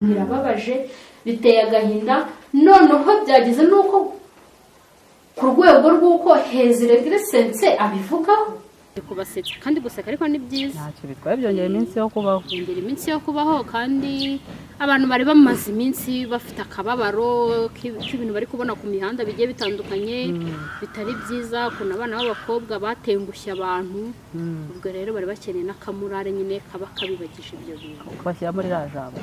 Birababaje, biteye agahinda. Noneho byageze n'uko ku rwego rw'uko hezire abivugaho kubasetsa kandi guseka, ariko ni byiza. Ntacyo bitwaye, byongera iminsi yo kubaho. Byongera iminsi yo kubaho. Kandi abantu bari bamaze iminsi bafite akababaro k'ibintu bari kubona ku mihanda bigiye bitandukanye bitari byiza, ukuntu abana b'abakobwa batengushye abantu. Ubwo rero bari bakeneye n'akamurare nyine kaba kabibagije ibyo bintu. Bashyira muri ririya jambo.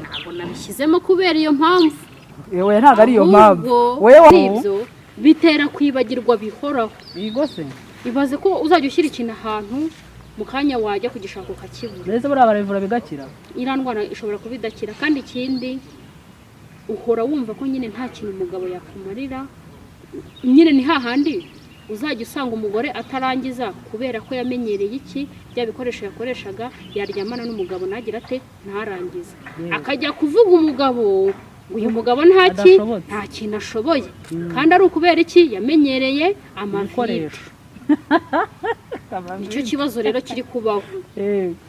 Ntabwo nabishyizemo kubera iyo mpamvu. Yewe, ntabwo ari iyo mpamvu. Ahubwo Wewe ibyo bitera kwibagirwa bihoraho. Yego se. Ibaze ko uzajya ushyira ikintu ahantu, mu kanya wajya kugishaka ukakibura. Mbese buriya barabivura bigakira? Iriya ndwara ishobora kuba idakira. Kandi ikindi, uhora wumva ko nyine nta kintu umugabo yakumarira. Nyine ni hahandi uzajya usanga umugore atarangiza kubera ko yamenyereye iki, bya bikoresho yakoreshaga, yaryamana n'umugabo ntagira ate, ntarangize. Akajya kuvuga umugabo ngo uyu mugabo nta ki Adashobotse. nta kintu ashoboye, kandi ari ukubera iki? Yamenyereye amavide. Ibikoresho. Nicyo kibazo rero kiri kubaho.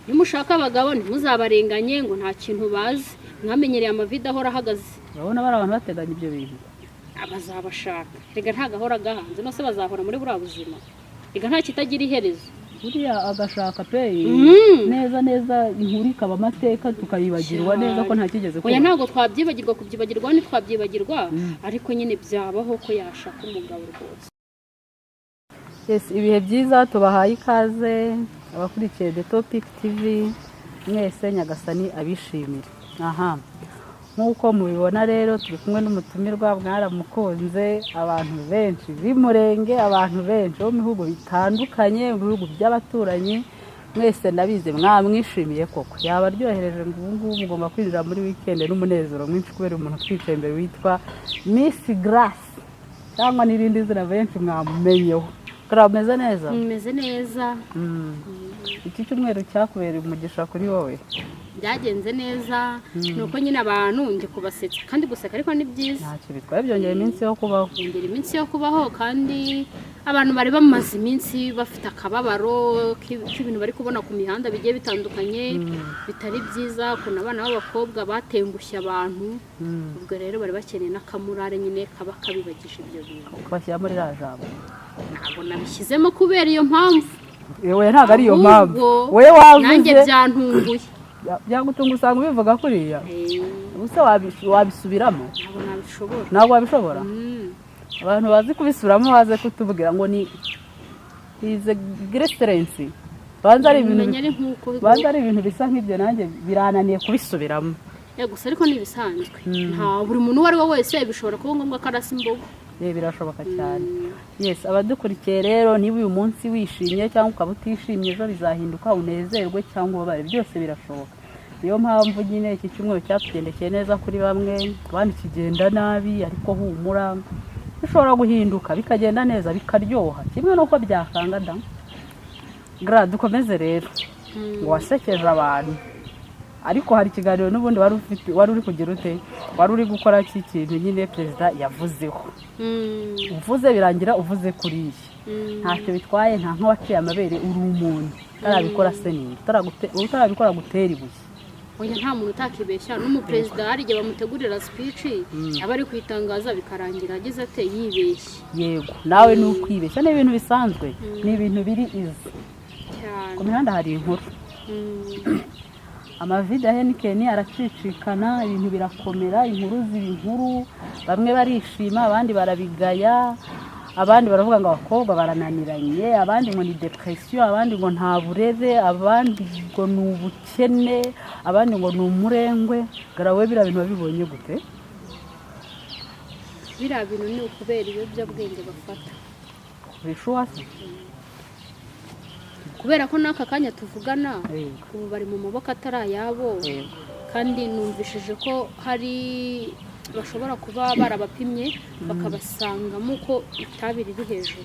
Nimushaka abagabo, ntimuzabarenganye ngo nta kintu bazi, mwamenyereye amavide ahora ahagaze. Urabona bari abantu bateganya ibyo bintu. Abazabashaka rega nta gahora gahanze, nose bazahora muri buriya buzima? Rega nta kitagira iherezo. Buriya agashaka pe neza neza, inkuru ikaba amateka, tukayibagirwa neza ko nta kigeze Oya. kuba. Ntabwo twabyibagirwa, kubyibagirwa ntitwabyibagirwa, ariko nyine byabaho ko yashaka umugabo rwose. Yes, ibihe byiza, tubahaye ikaze abakurikiye The Topic TV mwese, Nyagasani abishimire. Aha nk'uko mubibona rero, turi kumwe n'umutumirwa mwaramukunze, abantu benshi b'Imurenge, abantu benshi bo mu bihugu bitandukanye, mu bihugu by'abaturanyi, mwese ndabizi mwamwishimiye koko, yabaryohereje ngo ubu ngubu mugomba kwinjira muri weekend n'umunezero mwinshi kubera umuntu twicaye imbere witwa Miss Grace, cyangwa n'irindi zina benshi mwamumenyeho. Gra, umeze neza? Mumeze neza. Iki cyumweru cyakubereye umugisha kuri wowe? Byagenze neza, ni uko nyine abantu ndi kubasetsa kandi guseka ariko ni byiza. Ntacyo bitwaye, byongera iminsi yo kubaho. Byongera iminsi yo kubaho. Kandi abantu bari bamaze iminsi bafite akababaro k'ibintu bari kubona ku mihanda bigiye bitandukanye bitari byiza, ukuntu abana b'abakobwa batengushye abantu. Ubwo rero bari bakeneye n'akamurare nyine kaba kabibagije ibyo bintu. Bashyira muri ririya jambo. Ntabwo nabishyizemo kubera iyo mpamvu. Yewe, ntabwo ari iyo mpamvu. Ahubwo Wowe wavuze. nanjye byantunguye. Byagutunga usanga ubivuga kuriya. Ubuse wabisubiramo? Ntabwo nabishobora. Ntabwo wabishobora? Abantu bazi kubisubiramo baze kutubwira ngo ni ize gireserensi, banza ari ibintu Menya ari nk'uko banza ari ibintu bisa nk'ibyo, nanjye birananiye kubisubiramo. Ya, gusa ariko ni ibisanzwe, nta buri muntu uwo ari we wese bishobora kuba ngombwa ko arasa imbogo. Birashoboka cyane. Yes, abadukurikiye rero, niba uyu munsi wishimye cyangwa ukaba utishimye, ejo bizahinduka unezerwe cyangwa ubabare, byose birashoboka. Niyo mpamvu nyine iki cyumweru cyatugendekeye neza kuri bamwe, abandi kigenda nabi, ariko humura, bishobora guhinduka bikagenda neza, bikaryoha kimwe n'uko byakanga da. Gra, dukomeze rero. Ngo wasekeje abantu, ariko hari ikiganiro n'ubundi wari ufite, wari uri kugira ute, wari uri gukora iki kintu nyine perezida yavuzeho. Uvuze birangira uvuze kuriya. Ntacyo bitwaye, nta nk'awaciye amabere, uri umuntu utarabikora se ninde utarabikora gutera ibuye? Oya, nta muntu utakibeshya. N'umuperezida hari igihe bamutegurira speech, aba ari kuyitangaza bikarangira agize ate, yibeshye. Yego, nawe ni ukwibeshya, ni ibintu bisanzwe, ni ibintu biri izi. Cyane. Ku mihanda hari inkuru. Amavide ya Heineken aracicikana, ibintu birakomera, inkuru ziba inkuru, bamwe barishima, abandi barabigaya, abandi baravuga ngo abakobwa barananiranye, abandi ngo ni depression, abandi ngo nta burere, abandi ngo ni ubukene, abandi ngo ni umurengwe. Garawe, biriya bintu wabibonye gute? Biriya bintu ni ukubera ibiyobyabwenge bafata. Bishuwa se? Kubera ko n'aka kanya tuvugana, ubu bari mu maboko atari ayabo. Kandi numvishije ko hari bashobora kuba barabapimye bakabasangamo ko itabi riri hejuru.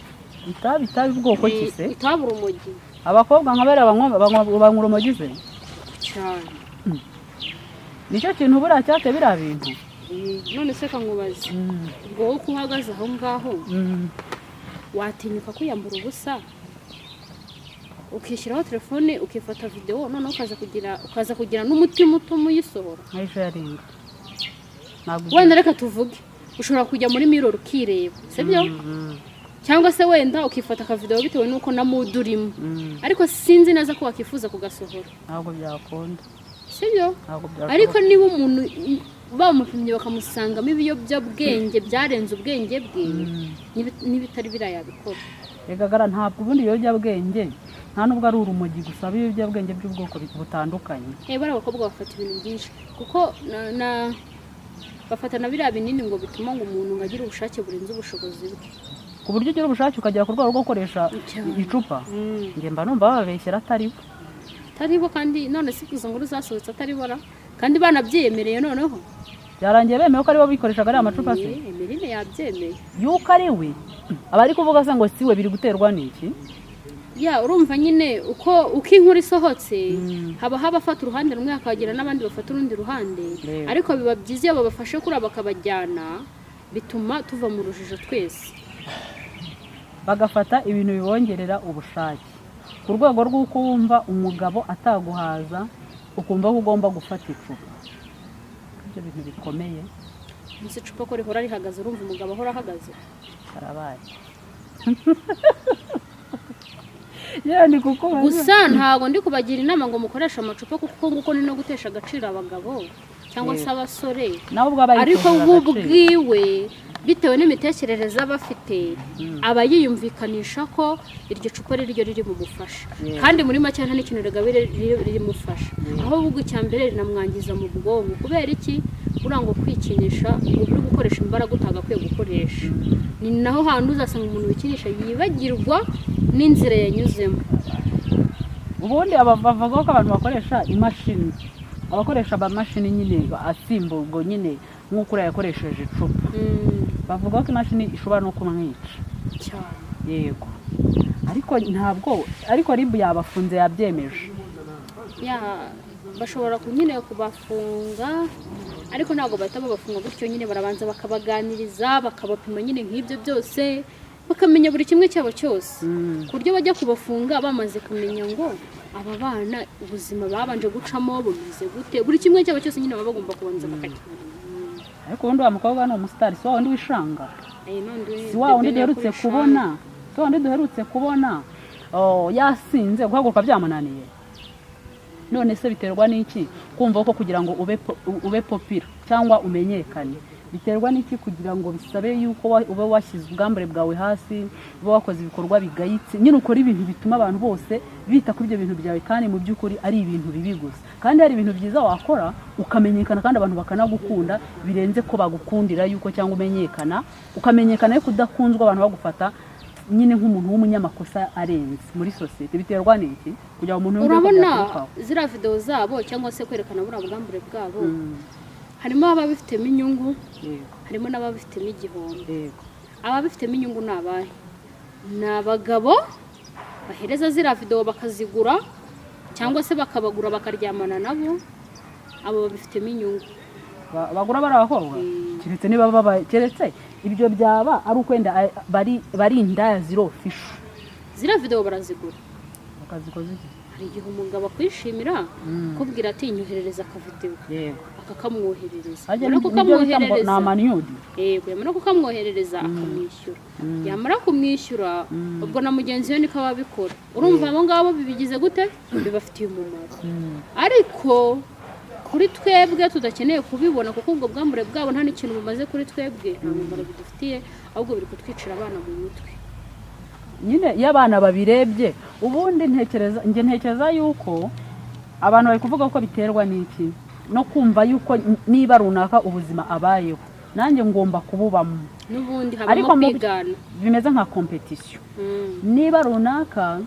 Itabi? Itabi bwoko ki se? Itabi, urumogi. Abakobwa nka bariya banywa urumogi se? Cyane. Nicyo kintu buriya cyateye biriya bintu? None se kankubaze, ubwo wowe uko uhagaze aho ngaho, watinyuka kwiyambura ubusa? Ukishyiraho telefone, ukifata videwo, noneho ukaza kugira n'umutima utuma uyisohora. Nkayisharinga ntabwo. Wenda reka tuvuge ushobora kujya muri mirror ukireba, sibyo? Cyangwa se wenda ukifata akavidewo bitewe n'uko na mood urimo, ariko sinzi neza ko wakifuza kugasohora. Ntabwo byakunda. Sibyo? Ntabwo byashoboka. Ariko niba umuntu bamupimye bakamusangamo ibiyobyabwenge byarenze ubwenge bwe, n'ibitari biriya yabikora. Reka gara, ntabwo ubundi ibiyobyabwenge nta nubwo ari urumogi gusa, haba ibiyobyabwenge by'ubwoko butandukanye. Bariya abakobwa bafata ibintu byinshi, kuko bafata na biriya binini ngo bituma ngo umuntu ngo agire ubushake burenze ubushobozi bwe. Ku buryo ugira ubushake ukagera ku rwego rwo gukoresha Cyane. icupa. Njye mba numva bababeshyera atari bo. Atari bo kandi, none si izo nkuru zasohotse atari bo ra? Kandi banabyemereye noneho. Byarangiye bemewe ko aribo bikoreshaga ariya macupa se? Emeline yabyemeye. Yuko ari we abari kuvuga se ngo si we, biri guterwa n'iki? Ya, urumva nyine uko inkuru isohotse, haba abafata uruhande rumwe, hakagira n'abandi bafata urundi ruhande. Ariko biba byiza iyo babafashe kuriya bakabajyana, bituma tuva mu rujijo twese. Bagafata ibintu bibongerera ubushake ku rwego rw'uko wumva umugabo ataguhaza, ukumva ko ugomba gufata icupa. Ibyo bintu bikomeye. Munsi icupa ko rihora rihagaze, urumva umugabo ahora ahagaze. Karabaye. Yewe, ni kukubaza. Gusa ntabwo ndi kubagira inama ngo mukoreshe amacupa, kuko nguko ni no gutesha agaciro abagabo cyangwa se abasore. Nawe ubwo aba Ariko yitesheje agaciro. nk'ubwiwe, bitewe n'imitekerereze aba afite, aba yiyumvikanisha ko iryo cupa ari ryo riri bumufasha. Kandi muri make nta n'ikintu rigabire rimufasha, ahubwo icya mbere rinamwangiza mu bwonko. Kubera iki? Buriya ngo kwikinisha uba uri gukoresha imbaraga utagakwiye gukoresha. Ni naho hantu uzasanga umuntu wikinisha yibagirwa n'inzira yanyuzemo. Ubundi bavuga ko abantu bakoresha imashini, abakoresha amamashini nyine asimburwa nyine nk'uko uriya yakoresheje icupa, bavuga ko imashini ishobora no kumwica. Cyane. Yego, ariko ntabwo, ariko RIB yabafunze, yabyemeje. Ya, bashobora nyine kubafunga, ariko ntabwo bahita babafunga gutyo nyine. Barabanza bakabaganiriza, bakabapima nyine nk'ibyo byose, bakamenya buri kimwe cyabo cyose, ku buryo bajya kubafunga bamaze kumenya ngo aba bana ubuzima babanje gucamo bumeze gute. Buri kimwe cyabo cyose nyine baba bagomba kubanza bakakimenya. Ariko ubundi wa mukobwa ni umusitari, si wa wundi wishanga? Eh, none Si wa wundi The Ben duherutse yakoresha- kubona? Si wa wundi duherutse kubona, oh, yasinze guhaguruka byamunaniye? None se biterwa n'iki kumva ko kugira ngo ube popular cyangwa umenyekane, biterwa n'iki kugira ngo bisabe yuko ube washyize ubwambure bwawe hasi, ube wakoze ibikorwa bigayitse nyine, ukora ibintu bituma abantu bose bita kuri ibyo bintu byawe, kandi mu by'ukuri ari ibintu bibi gusa, kandi hari ibintu byiza wakora ukamenyekana kandi abantu bakanagukunda birenze ko bagukundira yuko, cyangwa umenyekana, ukamenyekana ariko udakunzwe, abantu bagufata nyine nk'umuntu w'umunyamakosa arenze muri sosiyete? Biterwa n'iki kugira ngo umuntu yumve ko Urabona byaturukaho? ziriya videwo zabo cyangwa se kwerekana buriya bwambure bwabo, harimo ababifitemo inyungu, harimo n'ababifitemo igihombo. Ababifitemo inyungu ni abahe? Ni abagabo bahereza ziriya videwo bakazigura, cyangwa se bakabagura bakaryamana nabo. Abo babifitemo inyungu. Bagura bari abakobwa? Keretse niba baba, keretse ibyo byaba ari ukwenda bari indaya ziri official. Ziriya videwo barazigura. Bakazikoza iki? Hari igihe umugabo akwishimira, akubwira ati: "Nyoherereza akavidewo." Akakamwoherereza. Harya Yamara nibyo bita ngo ni kukamwoherereza, ama nude? Yego, yamara kukamwoherereza akamwishyura. Yamara kumwishyura, ubwo na mugenzi we niko aba abikora. Urumva abo ngabo bibigize gute? Bibafitiye umumaro. Ariko kuri twebwe tudakeneye kubibona, kuko ubwo bwambure bwabo nta n'ikintu bumaze kuri twebwe, nta mumaro bidufitiye, ahubwo biri kutwicira abana mu mutwe. Nyine iyo abana babirebye, ubundi ntekereza, njye ntekereza yuko abantu bari kuvuga ko biterwa n'iki? No kumva yuko niba runaka ubuzima abayeho, nanjye ngomba kububamo. N'ubundi Ariko habamo kwigana. Bimeze nka competition. Niba runaka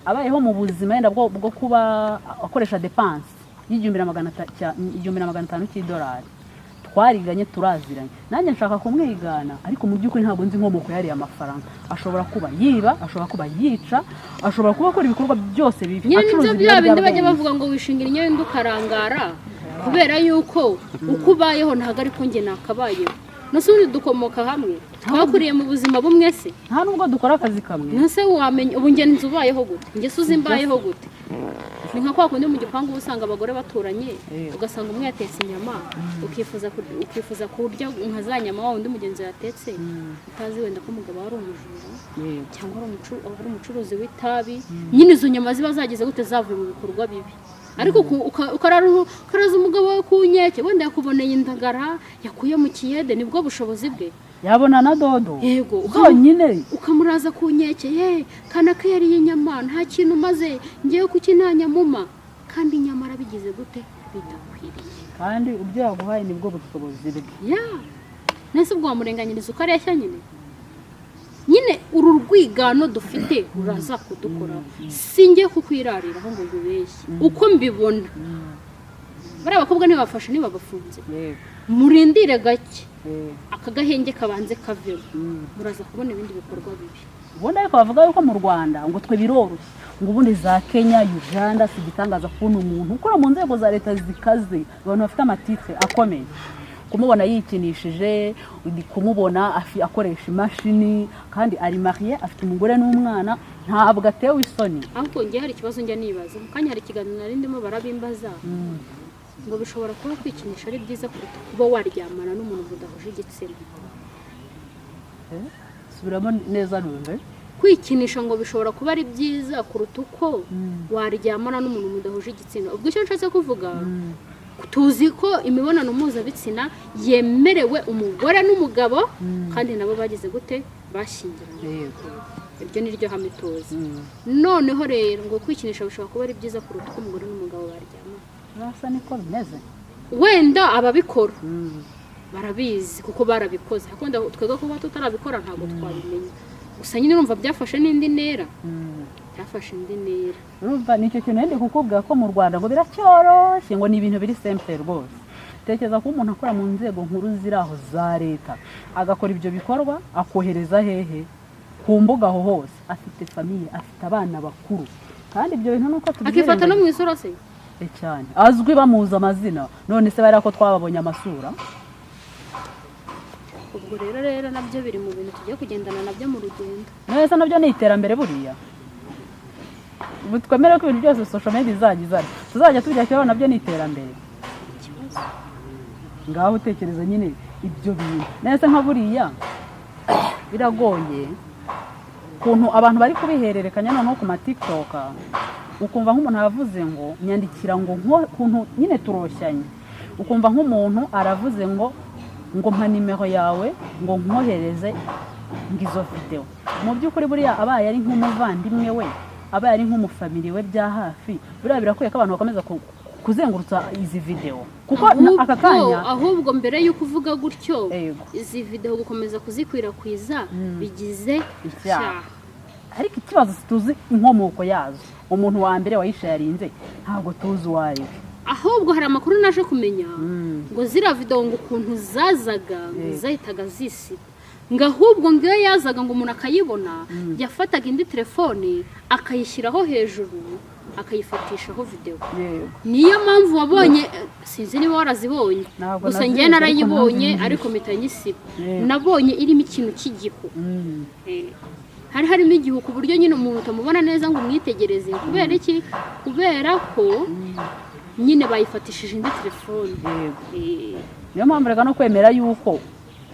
abayeho mu buzima wenda bwo kuba akoresha dépense y'1500 cy'idolari, twariganye, turaziranye, nanjye nshaka kumwigana, ariko mu by'ukuri ntabwo nzi inkomoko y'ariya mafaranga. Ashobora kuba yiba, ashobora kuba yica, ashobora kuba akora ibikorwa byose bibi, Nyine nibyo acuruza bya bindi bajya ibiyobyabwenge. bavuga ngo wishingira inyenda ukarangara, kubera yuko uko ubayeho ntabwo ariko njye nakabayeho. Nose ubundi dukomoka hamwe, twakuriye mu buzima bumwe se? Nta nubwo dukora akazi kamwe. Nose wamenya ubu njye nzu ubayeho gute, njye se uzi mbayeho gute? Ni nka kwa kundi mu gipangu uba usanga abagore baturanye, ugasanga umwe yatetse inyama, ukifuza kurya nka za nyama wa wundi mugenzi yatetse, utazi wenda ko umugabo ari umujura cyangwa ari umucuruzi w'itabi. Nyine izo nyama ziba zagize gute, zavuye mu bikorwa bibi. Ariko ukaraza umugabo wawe ku nkeke, wenda yakuboneye indagara yakuye mu kiyede, nibwo bushobozi bwe. Yabona na dodo Yego, zonyine. ukamuraza ku nkeke, ye kanaka yariye inyama nta kintu maze, ngewe kuki nta nyamuma? Kandi nyamara bigize gute, bidakwiriye. Kandi ibyo yaguhaye nibwo bushobozi bwe. Ya nese ubwo wamurenganyiriza ukareshya nyine? Nyine uru rwigano dufite ruraza kudukoraho. Singiye kukwirariraho ngo ngubeshye uko mbibona, bariya bakobwa ntibafashe, ntibabafunze, murindire gake, aka gahenge kabanze kavemo, muraza kubona ibindi bikorwa bibi. Ubundi ariko bavuga yuko mu Rwanda ngo twe biroroshye, ngo ubundi za Kenya, Uganda si igitangaza kubona umuntu ukora mu nzego za leta zikaze, abantu bafite amatitire akomeye, kumubona yikinishije, kumubona akoresha imashini kandi ari mariye, afite umugore n'umwana, ntabwo atewe isoni. Ahubwo njye hari ikibazo njya nibaza. Mu kanya hari ikiganiro nari ndimo barabimbaza ngo bishobora kuba kwikinisha ari byiza kuruta kuba waryamana n'umuntu mudahuje igitsina. Subiramo neza numve. Kwikinisha ngo bishobora kuba ari byiza kuruta uko waryamana n'umuntu mudahuje igitsina. Ubwo icyo nshatse kuvuga, tuzi ko imibonano mpuzabitsina yemerewe umugore n'umugabo, kandi nabo bagize gute, bashyingiranywe. Iryo ni ryo hame tuzi. Noneho rero ngo kwikinisha bishobora kuba ari byiza kuruta uko umugore n'umugabo baryamana. Urasa niko bimeze. Wenda ababikora barabizi kuko barabikoze, ariko wenda twebwe kuba tutarabikora ntabwo twabimenya. Gusa nyine urumva byafashe n'indi ntera, byafashe indi ntera. Urumva nicyo kintu ndi kukubwira ko mu Rwanda ngo biracyoroshye, ngo ni ibintu biri simple rwose. Tekereza ko umuntu akora mu nzego nkuru ziri aho za leta agakora ibyo bikorwa, akohereza hehe ku mbuga aho hose, afite famille, afite abana bakuru, kandi ibyo bintu nuko Akifata no mu isura se. Cyane, azwi, bamuzi amazina. None se bariya ko twababonye amasura? Ubwo rero nabyo biri mu bintu tugiye kugendana nabyo mu rugendo. None se nabyo ni iterambere buriya? Ubu twemere ko ibintu byose social media izajya izana tuzajya tujya kibaho, nabyo ni iterambere. Ikibazo. Ngaho utekereza nyine ibyo bintu nese nka buriya biragoye ukuntu abantu bari kubihererekanya noneho ku ma TikTok, ukumva nk'umuntu aravuze ngo nyandikira, ngo kuntu nyine turoshyanye, ukumva nk'umuntu aravuze ngo mpa nimero yawe ngo nkohereze ngo izo videwo. Mu by'ukuri buriya abaye ari nk'umuvandimwe we, abaye ari nk'umufamili we bya hafi, buriya birakwiye ko abantu bakomeza kuzengurutsa izi videwo kuko aka kanya Ahubwo mbere y'uko uvuga gutyo, Yego. izi videwo gukomeza kuzikwirakwiza bigize Icyaha. icyaha. Ariko ikibazo, tuzi inkomoko yazo, umuntu wa mbere wayisharinze ntabwo tuzi uwo ari we. Ahubwo hari amakuru naje kumenya ngo ziriya videwo ngo ukuntu zazaga ngo zahitaga zisiba, ngo ahubwo ngo iyo yazaga ngo umuntu akayibona, yafataga indi telefone akayishyiraho hejuru, akayifatishaho videwo. Niyo mpamvu wabonye, sinzi niba warazibonye. Ntabwo Gusa nazirebye, njye ariko narayibonye, nabyumvise. ariko mpita nyisiba. Yego. Nabonye irimo ikintu cy'igihu. Hari harimo igihu ku buryo nyine umuntu utamubona neza ngo umwitegereze. Kubera iki? Kubera ko nyine bayifatishije indi telefone. Yego. Niyo mpamvu reka no kwemera yuko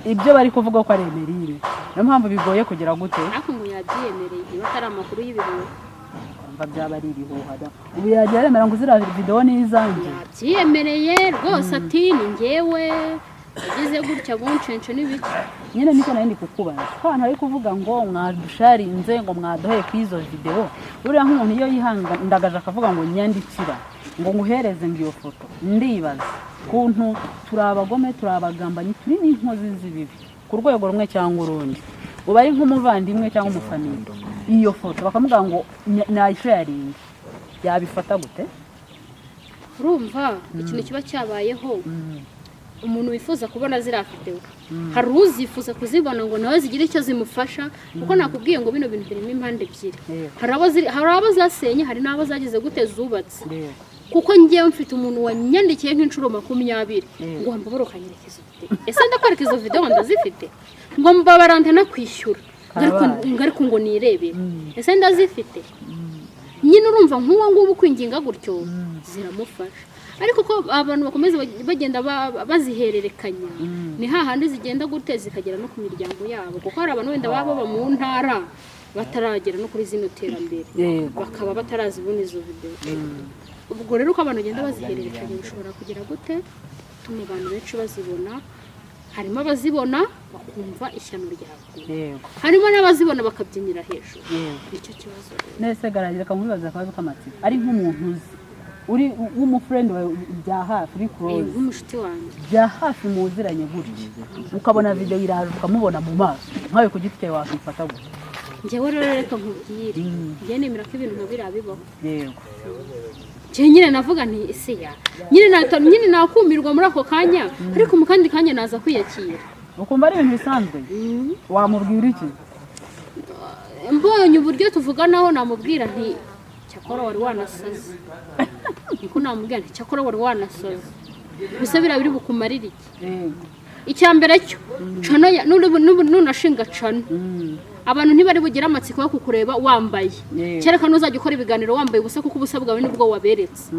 ibyo bari kuvuga ko ari Emeline, niyo mpamvu bigoye kugira gute. Ariko ngo yabyiyemereye, niba atari amakuru y'ibihuha. Kumva byaba ari ibihuha da. Ubu yagiye aremera ngo ziriya videwo ni izanjye? Yabyiyemereye rwose, ati ni njyewe yagize gutya buncence n'ibiki. Nyine nicyo nari ndi kukubaza, ko abantu bari kuvuga ngo mwadusharinze, ngo mwaduheye kuri izo videwo. Buriya nk'umuntu iyo yihandagaje akavuga ngo nyandikira ngo nguhereze ngo iyo foto, ndibaza kuntu turi abagome, turi abagambanyi, turi n'inkozi z'ibibi ku rwego rumwe cyangwa urundi. Uba ari nk'umuvandimwe cyangwa umufamili, iyo foto bakamubwira ngo nayisharinge, yabifata gute? Urumva ikintu kiba cyabayeho, umuntu wifuza kubona ziriya videwo, hari uzifuza kuzibona ngo nawe zigire icyo zimufasha, kuko nakubwiye ngo bino bintu birimo impande ebyiri. Yego. Hari abo zasenye, hari n'abo zagize gute, zubatse. Yego. Kuko ngewe mfite umuntu wanyandikiye nk'inshuro 20 ngo wambabara ukanyereka izo video. Ese ndakwereka izo video ndazifite? Ngo mbabara ndanakwishyura, ariko ngo nirebere. Ese ndazifite? Nyine urumva nk'uwo nguwo kwinginga gutyo ziramufasha. Ariko ko abantu bakomeza bagenda bazihererekanya, ni hahandi zigenda gute zikagera no ku miryango yabo, kuko hari abantu wenda baba mu ntara bataragera no kuri zino terambere, bakaba batarazibona izo video. Ubwo rero uko abantu bagenda bazihererekanya bishobora kugira gute tuma abantu benshi bazibona. Harimo abazibona bakumva ishyano ryaguye, harimo n'abazibona bakabyinira hejuru. Nicyo kibazo. Nese garagira kamubaza akabazo k'amatsiko, ari nk'umuntu uzi uri w'umufriend wawe bya hafi, uri close, nk'umushuti wanjye bya hafi muziranye gutya, ukabona video iraje ukamubona mu maso, nkawe ku giti cyawe wakifata gutya? Njyewe rero reka nkubwire, njye nemera ko ibintu nka biriya bibaho. Yego. Njye nyine navuga nti ese ya nyine nakumirwa muri ako kanya, ariko mu kandi kanya naza kwiyakira. Ukumva ari ibintu bisanzwe? Wamubwira iki? Mbonye uburyo tuvuganaho namubwira nti cyakora wari wanasaze. Niko namubwira nti cyakora wari wanasaze. Gusa biriya biri bukumarira iki? Icya mbere cyo cano nunashinga cano, abantu ntibari bugire amatsiko yo kukureba wambaye, kereka nuzajya ukora ibiganiro wambaye ubusa, kuko ubusa bwawe nibwo waberetse,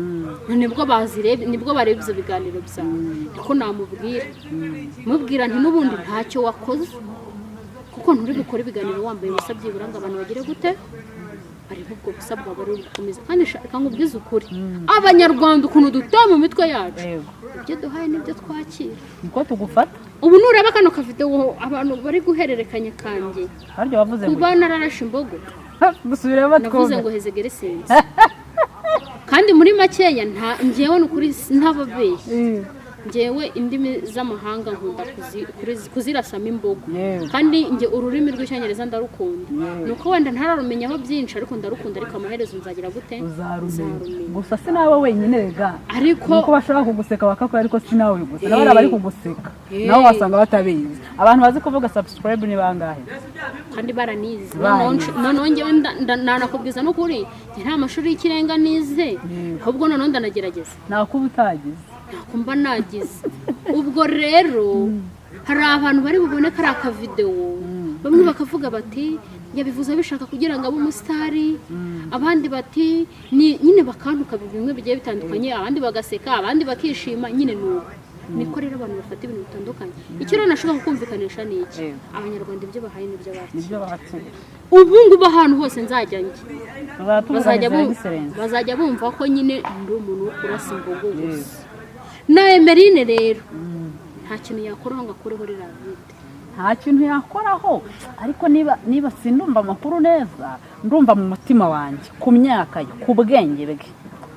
nibwo bazirebe, nibwo bareba ibyo biganiro byawe. Niko namubwira, mubwira nti n'ubundi ntacyo wakoze, kuko nturi gukora ibiganiro wambaye ubusa, byibura ngo abantu bagire gute barebe ubwo busa bwawe bari gukomeza. Kandi reka nkubwize ukuri, Abanyarwanda ukuntu dutuye mu mitwe yacu, ibyo duhaye nibyo twakira, niko tugufata. Ubu nureba kano kavideo abantu bari guhererekanya kanjye, haryo wavuze ngo kuba nararashe imbogo, navuze ngo hezegere sinzi. Kandi muri makeya nta ngewe n'ukuri ntababeshye, ngewe indimi z'amahanga nkunda kuzirasamo imbogo, kandi nge ururimi rw'Icyongereza ndarukunda. Nuko wenda ntararumenyaho byinshi, ariko ndarukunda, ariko amaherezo nzagira gute? Uzarumenya. Gusa si nawe wenyine rega, ariko nuko bashobora kuguseka bakakora, ariko si nawe gusa, nabo bari kuguseka, nabo wasanga batabizi. Abantu bazi kuvuga subscribe ni bangahe? Kandi baranize. Noneho ngewe nanakubwiza n'ukuri, nta mashuri y'ikirenga nize, ahubwo noneho ndanagerageza. Ntakuba utagize. Nakumva nagize. Ubwo rero hari abantu bari bubone kari akavideo, bamwe bakavuga bati yabivuze bishaka kugira ngo abe umusitari, abandi bati ni nyine bakantuka bimwe bigiye bitandukanye, abandi bagaseka, abandi bakishima, nyine nuko niko rero abantu bafata ibintu bitandukanye. Icyo rero nashobora kumvikanisha ni iki? Abanyarwanda ibyo bahaye nibyo bakira. Ubu ngubu ahantu hose nzajya njye bazajya bumva ko nyine ndi umuntu wo kurasa imbogo gusa. Na Emeline rero nta kintu yakoraho ngo akureho ririya vide, nta kintu yakoraho. Ariko niba sindumva amakuru neza, ndumva mu mutima wanjye ku myaka ye, ku bwenge bwe,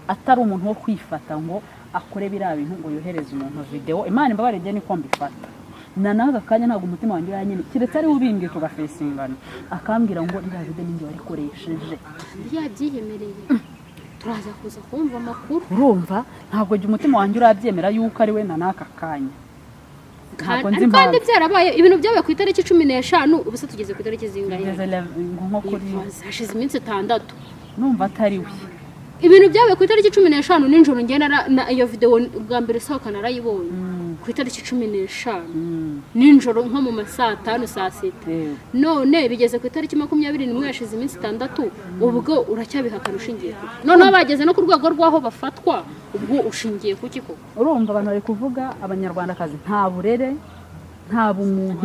atari umuntu wo kwifata ngo akore biriya bintu ngo yohereze umuntu video. Imana imbabare, njye niko mbifata. Na n'aka kanya ntabwo umutima wanjye uranyene, keretse ari ubimbwiye tugafesingana, akambwira ngo ririya video ninjye warikoresheje, yabyiyemereye, turaza kuza kumva amakuru. Urumva ntabwo jya umutima wanjye urabyemera yuko ari we na n'aka kanya. Kandi byarabaye, ibintu byabaye ku itariki 15, ubu se tugeze ku itariki zingahe? Hashize iminsi 6. Numva atari we. Ibintu byabaye ku itariki 15 nijoro, njye iyo video bwa mbere sohoka narayibonye ku itariki 15 nijoro, nko mu ma saa 5 saa 6. None bigeze ku itariki 21, yashize iminsi 6, ubwo uracyabihakana ushingiye ku? Noneho bageze no ku rwego rw'aho bafatwa, ubwo ushingiye ku kiko? Urumva abantu bari kuvuga Abanyarwandakazi nta burere, nta bumuntu,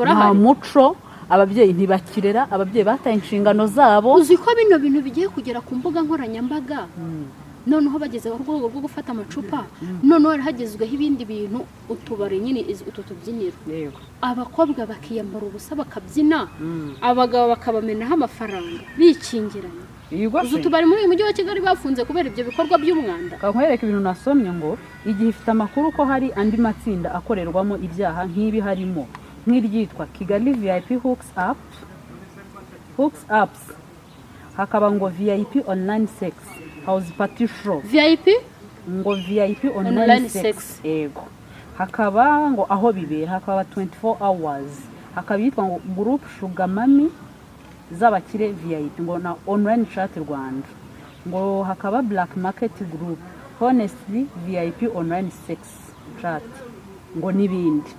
nta muco, ababyeyi ntibakirera, ababyeyi bataye inshingano zabo. Uzi ko bino bintu bigiye kugera ku mbuga nkoranyambaga, noneho bageze ku rwego rwo gufata amacupa, noneho hagezweho ibindi bintu, utubari nyine utu tubyiniro, abakobwa bakiyambara ubusa bakabyina, abagabo bakabamenaho amafaranga bikingiranye. Uzi utubari muri uyu mujyi wa Kigali bafunze kubera ibyo bikorwa by'umwanda. Nkwereka ibintu nasomye ngo igihe ifite amakuru ko hari andi matsinda akorerwamo ibyaha nk'ibi, harimo nk'iryitwa Kigali VIP Hooks Ups, hakaba ngo VIP Online Sex House Party Show, VIP ngo VIP Online Sex, yego, hakaba ngo aho bibera, hakaba 24 hours, hakaba yitwa ngo Group Sugar Mami z'abakire VIP, ngo na Online Chat Rwanda, ngo hakaba Black Market Group, Honestly VIP online sex chat, ngo n'ibindi.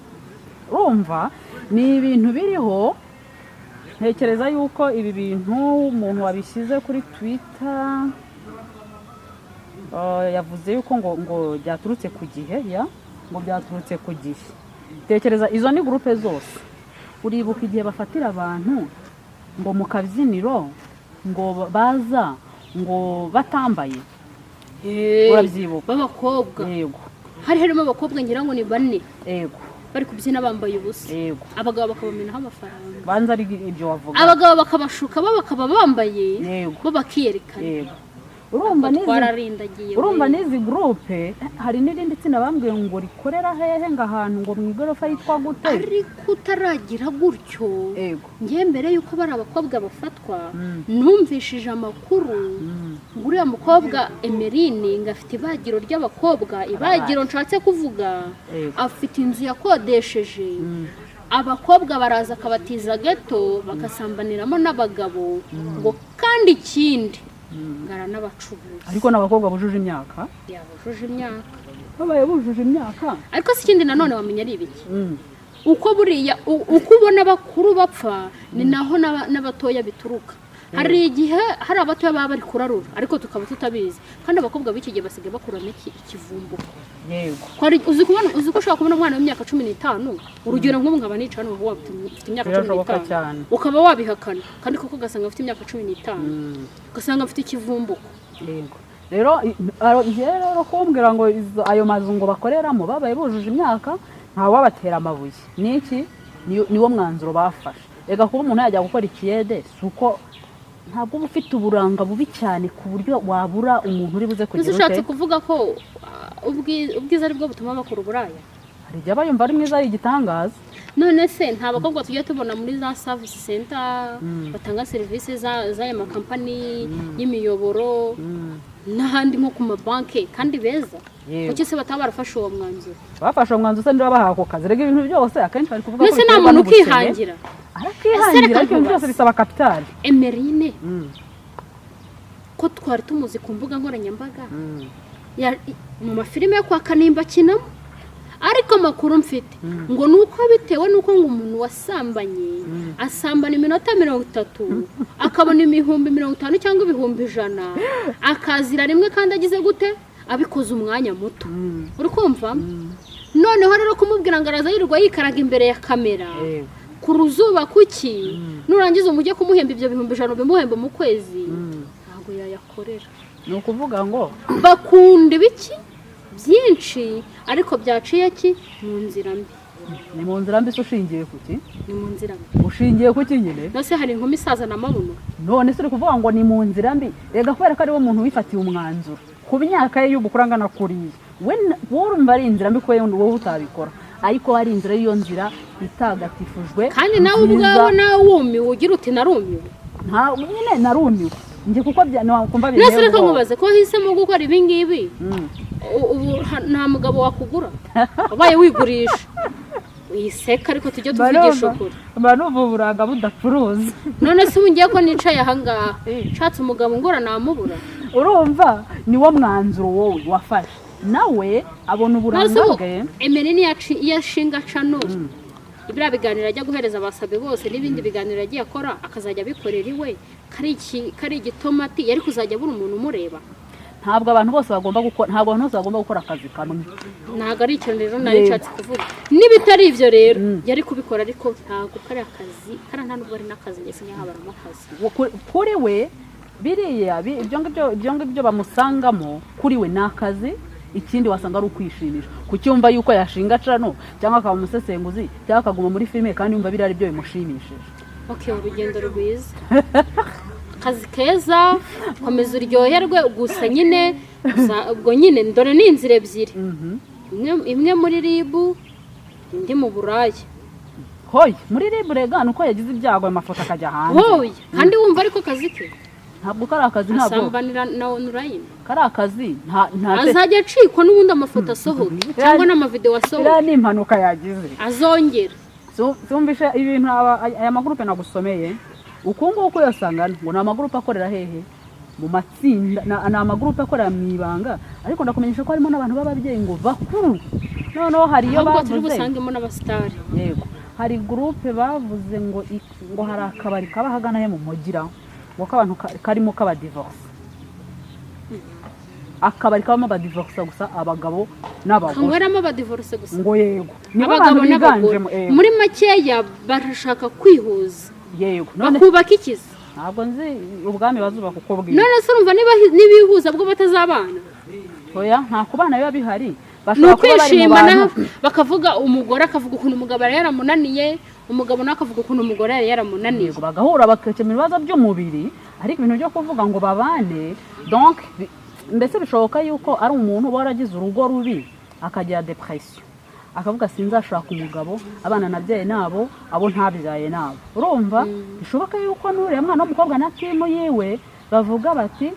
Urumva ni ibintu biriho. Ntekereza yuko ibi bintu umuntu wabishyize kuri Twitter yavuze yuko ngo byaturutse ku gihe, ya ngo byaturutse ku gihe. Tekereza, izo ni groupe zose. Uribuka igihe bafatira abantu ngo mu kabyiniro, ngo baza ngo batambaye? Urabyibuka? B'abakobwa? Yego. Hari harimo abakobwa, ngira ngo ni bane, bari kubyina bambaye ubusa. Abagabo bakabamenaho amafaranga. Banza ari ibyo wavuga. Abagabo bakabashuka, bo bakaba bambaye, bo bakiyerekana. Yego, urumva n'izi Twararindagiye urumva we. N'izi groupe, hari n'irindi tsinda bambwiye ngo rikorera hehe, ngo ahantu ngo mu igorofa yitwa gute? Ariko utaragira gutyo, njye mbere y'uko bari abakobwa bafatwa, numvishije amakuru ngo uriya mukobwa Emeline ngo afite ibagiro ry'abakobwa, ibagiro nshatse kuvuga, afite inzu yakodesheje, abakobwa baraza akabatiza gato bagasambaniramo n'abagabo, ngo kandi ikindi ngo aranabacuruza. Ariko n'abakobwa bujuje imyaka? Yabujuje imyaka. Babaye bujuje imyaka. Ariko si ikindi nanone wamenya ari ibiki? Uko buriya uko ubona abakuru bapfa, ni naho n'abatoya bituruka. Hari igihe hari abatoya baba bari kurarura ariko tukaba tutabizi, kandi abakobwa b'iki gihe basigaye bakuramo iki ikivumbuko. Uzi kubona, uzi ko ushobora kubona umwana w'imyaka 15, urugero nk'ubu nkaba nicara hano, waba ufite imyaka cumi Birashoboka n'itanu cyane. ukaba wabihakana, kandi koko ugasanga afite imyaka 15, ugasanga afite ikivumbuko. Yego, rero njyewe rero kumbwira ngo ayo mazu ngo bakoreramo babaye bujuje imyaka, ntawabatera amabuye. Niki niwo mwanzuro bafashe. Reka, kuba umuntu yajya gukora ikiyede si uko ntabwo uba ufite uburanga bubi cyane ku buryo wabura umuntu uri buze Mbese kugira ushatse ute. kuvuga ko ubwiza ari bwo butuma bakora uburaya? Hari igihe aba yumva ari mwiza, ari igitangaza. None se nta bakobwa tujya tubona muri za service center batanga serivisi z'aya makampani y'imiyoboro n'ahandi nko ku mabanki, kandi beza? Kuki se bataba barafashe uwo mwanzuro? Bafashe uwo mwanzuro se niba bahawe ako kazi? Rega ibintu byose akenshi bari kuvuga ko Mbese nta biterwa muntu n'ubukene. ukihangira? Arakihangira, Ese reka ariko ibintu byose nkubaze. bisaba kapitali. Emerine ko twari tumuzi ku mbuga nkoranyambaga, mu mafilime yo kwa Kanimba akinamo, ariko amakuru mfite ngo ni uko bitewe n'uko ngo umuntu wasambanye asambana iminota 30 akabona 50,000 cyangwa 100,000, akazira rimwe, kandi agize gute, abikoze umwanya muto. Uri kumva? Noneho rero kumubwira ngo araza yirirwa yikaraga imbere ya kamera ku ruzuba, kuki nurangiza umujye kumuhemba ibyo 100,000, ubimuhemba mu kwezi, ntabwo yayakorera. Ni ukuvuga ngo Bakunda ibiki byinshi, ariko byaciye ki mu nzira mbi. Ni mu nzira mbi se ushingiye ku ki? Ni mu nzira mbi. Ushingiye ku ki nyine? Nose hari inkumi isazana amabuno? None se uri kuvuga ngo ni mu nzira mbi? Rega kubera ko ariwe muntu wifatiye umwanzuro ku myaka ye y'ubukuru angana kuriya, we wowe urumva ari inzira mbi ko wowe utabikora, ariko hari inzira, y'iyo nzira itagatifujwe Kandi nawe nziza. ubwawe nawe wumiwe, ugira uti narumiwe. Nta nyine, narumiwe njye kuko nakumva Nose binteye reka ubwoba. nkubaze, ko wahisemo gukora ibi ngibi, ubu nta mugabo wakugura wabaye wigurisha? Wiseka, ariko tujye Mba tuvugisha numva- ukuri. Mba numva uburanga budacuruza. None se ubu ngiye ko nicaye ahangaha, nshatse umugabo ngora namubura? Urumva niwo mwanzuro wowe wafashe, nawe abona None uburanga se ubu bwe. Emeline iyo ashinga cano, biriya biganiro ajya guhereza abasabe bose n'ibindi biganiro yagiye akora, akazajya abikorera iwe, kari igitomati, yari kuzajya abura umuntu umureba? Ntabwo abantu bose bagomba gukora, ntabwo abantu bose bagomba gukora akazi kamwe. Ntabwo ari icyo rero nari nshatse kuvuga. N'ibitari ibyo rero yari kubikora, ariko ntabwo kari akazi, kariya nta nubwo ari n'akazi, njye sinyahabaramo akazi. Kuri we biriya ibyo ngibyo bamusangamo, kuri we ni akazi. Ikindi wasanga ari ukwishimisha, kucyumva yuko yashinga cano cyangwa akaba umusesenguzi cyangwa akaguma muri filime, kandi yumva biriya ari byo bimushimishije. Ok, urugendo rwiza, akazi keza, komeza uryoherwe. Gusa nyine ubwo nyine dore ni inzira ebyiri, imwe muri RIB, indi mu buraya. Hoya, muri RIB rega ni uko yagize ibyago ayo mafoto akajya hanze. Wowe kandi wumva ariko kazi ke? Ntabwo kari akazi, ntabwo Asambanira na online. kari akazi, nta Azajya acikwa n'ubundi, amafoto asohoke cyangwa n'amavidewo Iriya asohoke. ni impanuka yagize. Azongera. Zumvishe ibintu aya magurupe nagusomeye uku nguku yose angana, ngo ni amagurupe akorera hehe? mu matsinda ni amagurupe akorera mu ibanga, ariko ndakumenyesha ko harimo n'abantu b'ababyeyi ngo bakuru. Noneho hari iyo bavuze busangemo n'abasitari. Yego, hari groupe bavuze ngo ngo hari akabari kaba hagana he mu mugira ngo k'abantu karimo k'aba divorce. Akabari kabamo aba divorce gusa, abagabo n'abagore. Kangweramo aba divorce gusa. Ngo yego, nibo abantu biganjemo. Muri makeya barashaka kwihuza. Yego, none bakubaka ikiza. Ntabwo nzi ubwami bazubaka uko bwiza. None se urumva niba nibihuza bwo batazabana? Oya, nta kubana biba bihari. Bashobora kuba bari mu bantu bakavuga, umugore akavuga ukuntu umugabo yari yaramunaniye, umugabo nawe akavuga ukuntu umugore yari yaramunaniye. Bagahura bakakemura ibibazo by'umubiri, ariko ibintu byo kuvuga ngo babane, donc mbese bishoboka yuko ari umuntu uba waragize urugo rubi akagira depression, akavuga sinzashaka umugabo, abana nabyaye nabo, abo ntabyaye nabo. Urumva bishoboka yuko n'uriya mwana w'umukobwa na timu yiwe bavuga bati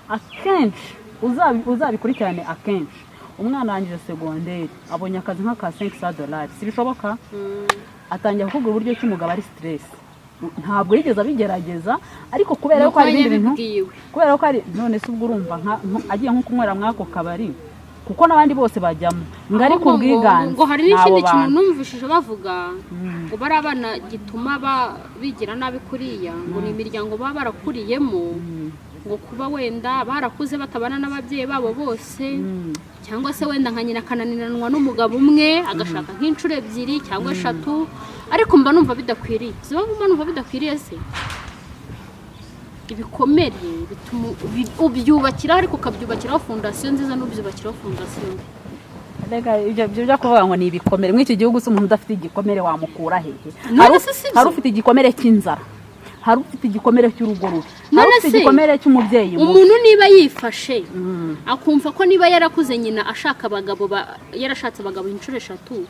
akenshi uzabikurikirane, akenshi umwana arangije segonderi abonye akazi nk'aka $500, si bishoboka? Atangira kuvuga uburyo ki umugabo ari stress. Ntabwo yigeze abigerageza, ariko kubera ko hari ibindi bintu, kubera ko ari none se ubwo urumva agiye nko kunywera mwako kabari kuko n'abandi bose bajyamo ngo ari ku bwiganze. Ngo hari n'ikindi kintu numvishije bavuga ngo bari abana gituma bigira nabi kuriya, ngo ni imiryango baba barakuriyemo, ngo kuba wenda barakuze batabana n'ababyeyi babo bose, cyangwa se wenda nka nyina akananiranwa n'umugabo umwe agashaka nk'inshuro ebyiri cyangwa eshatu. Ariko mba numva bidakwiriye. Mba numva bidakwiriye se ibikomere bituma ubyubakira, ariko ukabyubakiraho fondasiyo nziza n'ubyubakiraho fondasiyo mbi. Rega ibyo byo kuvuga ngo ni ibikomere muri iki gihugu, se umuntu udafite igikomere wamukura hehe? Hari ufite igikomere cy'inzara, hari ufite igikomere cy'urugo rubi, hari ufite igikomere cy'umubyeyi. Umuntu niba yifashe akumva ko niba yarakuze nyina ashaka abagabo, yarashatse abagabo inshuro eshatu,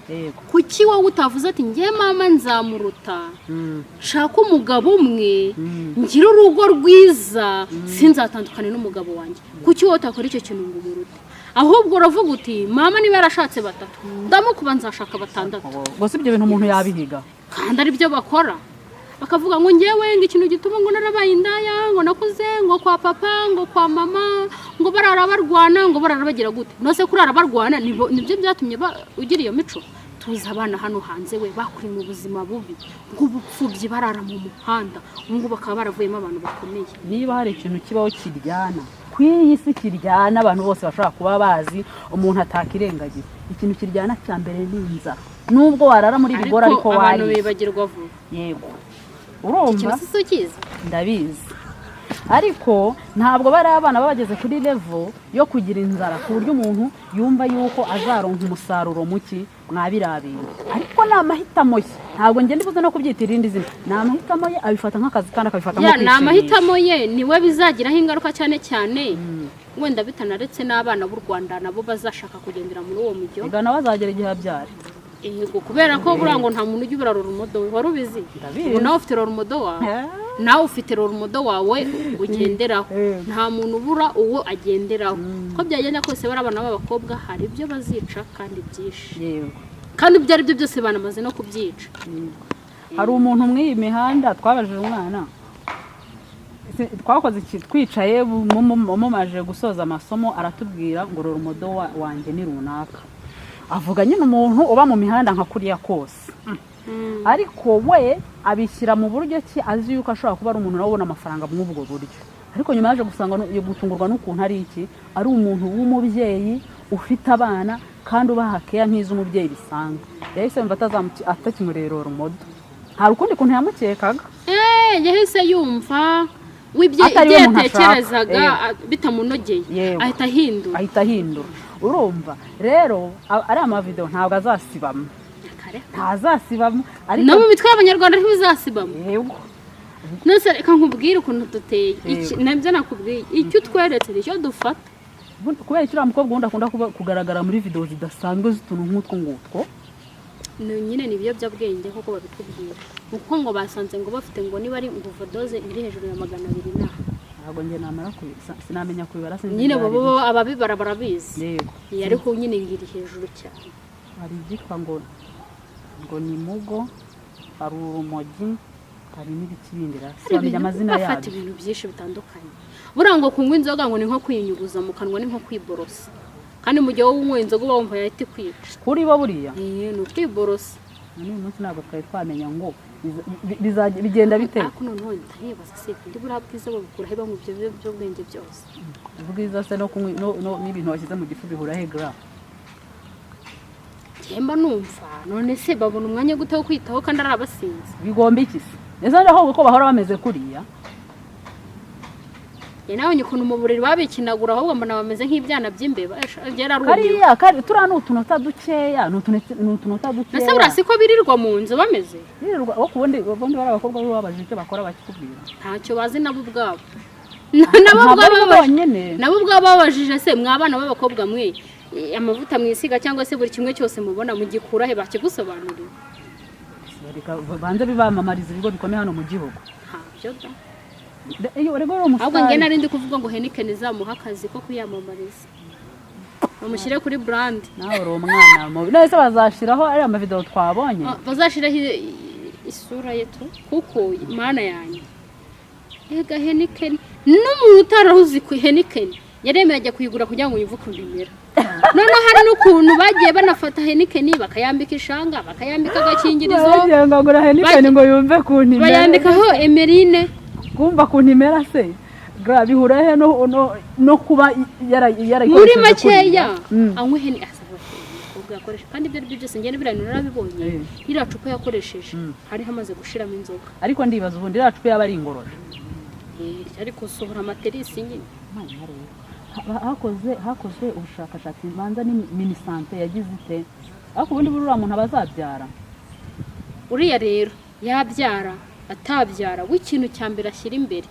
kuki wowe utavuze ati ngiye mama nzamuruta, nshaka umugabo umwe, ngira urugo rwiza, sinzatandukane n'umugabo wanjye? Kuki wowe utakora icyo kintu ngo umurute? Ahubwo uravuga uti mama niba yarashatse batatu, ndamukuba nzashaka batandatu. Gusa ibyo bintu umuntu yabihiga kandi ari byo bakora. Bakavuga ngo ngewe ngo ikintu gituma ngo narabaye indaya, ngo nakuze ngo kwa papa, ngo kwa mama, ngo barara barwana, ngo barara bagira gute. Nose kurara barwana nibyo byatumye ugira iyo mico. Tuzi abana hano hanze we bakuri mu buzima bubi bw'ubupfubyi, barara mu muhanda, ubu bakaba baravuyemo abantu bakomeye. Niba hari ikintu kibaho kiryana ku iyi si, kiryana abantu bose bashobora kuba bazi, umuntu atakirengagiza, ikintu kiryana cya mbere ni inzara. Nubwo warara muri bigora ariko abantu bibagirwa vuba. Yego, urumva ndabizi, ariko ntabwo bari abana babageze kuri level yo kugira inzara ku buryo umuntu yumva yuko azaronka umusaruro muki mwabirabintu. Ariko ni amahitamo ye, ntabwo ngende ibuze no kubyita irindi zina, ni amahitamo ye, abifata nk'akazi kandi akabifata nko kwishimisha. Ni amahitamo ye, niwe bizagiraho ingaruka cyane cyane wenda bitanaretse n'abana b'u Rwanda nabo bazashaka kugendera muri uwo mujyo. Ega nawe azagera igihe abyara. Yego, kubera ko buriya ngo nta muntu ujya ubura rumodo we, wari ubizi? Ubu nawe ufite rumodo wawe, nawe ufite rumodo wawe ugenderaho, nta muntu ubura uwo agenderaho. Ko byagenda kose bari abana b'abakobwa hari ibyo bazica kandi byinshi. Yego, kandi ibyo ari byo byose banamaze no kubyica. Hari umuntu mw'iyi mihanda twabajije umwana, twakoze twicaye mumaje gusoza amasomo, aratubwira ngo rumodo wanjye ni runaka. Avuga nyine umuntu uba mu mihanda nka kuriya kose, ariko we abishyira mu buryo ki azi yuko ashobora kuba ari umuntu nawe ubona amafaranga muri ubwo buryo. Ariko nyuma yaje gusanga gutungurwa n'ukuntu ari iki, ari umuntu w'umubyeyi ufite abana kandi ubaha keya nk'iz'umubyeyi bisanzwe. Yahise yumva atakimurera rumodo, hari ukundi kuntu yamukekaga. Yahise yumva wibye ibyo yatekerezaga bitamunogeye, ahita ahindura. Urumva rero ari amavideo ntabwo azasibamo, ntazasibamo, ariko no mu mitwe y'abanyarwanda ntibizasibamo. Yego, nose reka nkubwire ukuntu duteye, nabyo nakubwiye, icyo utweretse nicyo dufata. Kubera icyo uriya mukobwa wundi akunda kugaragara muri video zidasanzwe z'utuntu nk'utwo ngutwo, nyine ni ibiyobyabwenge nk'uko babikubwira, kuko ngo basanze ngo bafite ngo niba ari overdose iri hejuru ya 200 na ntabwo njye namara sinamenya kubibara, sinzi nyine bo ababibara barabizi. Yego, ariko nyine ngiri hejuru cyane. Hari ibyitwa ngo ni mugo, hari urumogi, Hari n'ibikibindira sinamenya amazina yabyo. Bafata ibintu byinshi bitandukanye. Buriya ngo kunywa inzoga ngo ni nko kwinyuguza mu kanwa, ni nko kwiborosa. Kandi mu gihe wowe unywa inzoga uba wumva yahita ikwica. Kuri bo buriya? Ni ukwiborosa. N'uyu munsi ntabwo twari twamenya ngo bigenda bite. Ariko noneho ndayibaza se ndi buriya bwiza babukura he banywa ibyo biyobyabwenge byose? Ubwiza se no kunywa n'ibintu washyize mu gifu bihura he gra? Njye mba numva none se babona umwanya gute wo kwitaho kandi ari abasinzi? Bigomba iki se? Ese aho uko bahora bameze kuriya? Njye nabonye ukuntu mu buriri babikinagura, ahubwo mbona bameze nk'ibyana by'imbeba. Kariya turiya ni utunota dukeya, ni utunota dukeya. Ese buriya siko birirwa mu nzu bameze? Birirwa, wo kubundi ubundi bari abakobwa bo babajije icyo bakora bakikubwira. Ntacyo bazi nabo ubwabo. Nabo ubwabo babajije se mwabana b'abakobwa mwe amavuta mwisiga cyangwa se buri kimwe cyose mubona mugikura he, bakigusobanurira? Reka banze bibamamariza ibigo bikomeye hano mu gihugu. Ntabyo da. Iyo urego uri umusitari. Ahubwo njye nari ndi kuvuga ngo Heineken izamuha akazi ko kuyamamariza. Bamushyire kuri brand. Nawe uri umwana mubi. None se bazashiraho ari ama video twabonye? Bazashiraho isura ye tu kuko mana yanjye. Ega Heineken n'umuntu utarahuzi ku Heineken yaremeye ajya kuyigura kugira ngo yivuke imera. Noneho hari n'ukuntu bagiye banafata Heineken bakayambika ishanga, bakayambika agakingirizo. Bagiye ngagura Heineken ngo yumve kuntu imera. Bayambikaho Emerine. Kumva kuntu imera se gra bihura he no kuba yarayikoresheje muri makeya anywe Heineken asaba umukobwa yakoresha kandi ibyo ari byose ngene biriya narabibonye. Iriya cupa yakoresheje hari hamaze gushiramo inzoga. Ariko ndibaza ubundi iriya cupa yaba ari ingororo. Ariko sohora amaterisi nyine. Hakozwe ubushakashatsi banza ni Minisante yagize ite? Ariko ubundi buriya muntu abazabyara. Uriya rero yabyara atabyara w'ikintu cya mbere ashyira imbere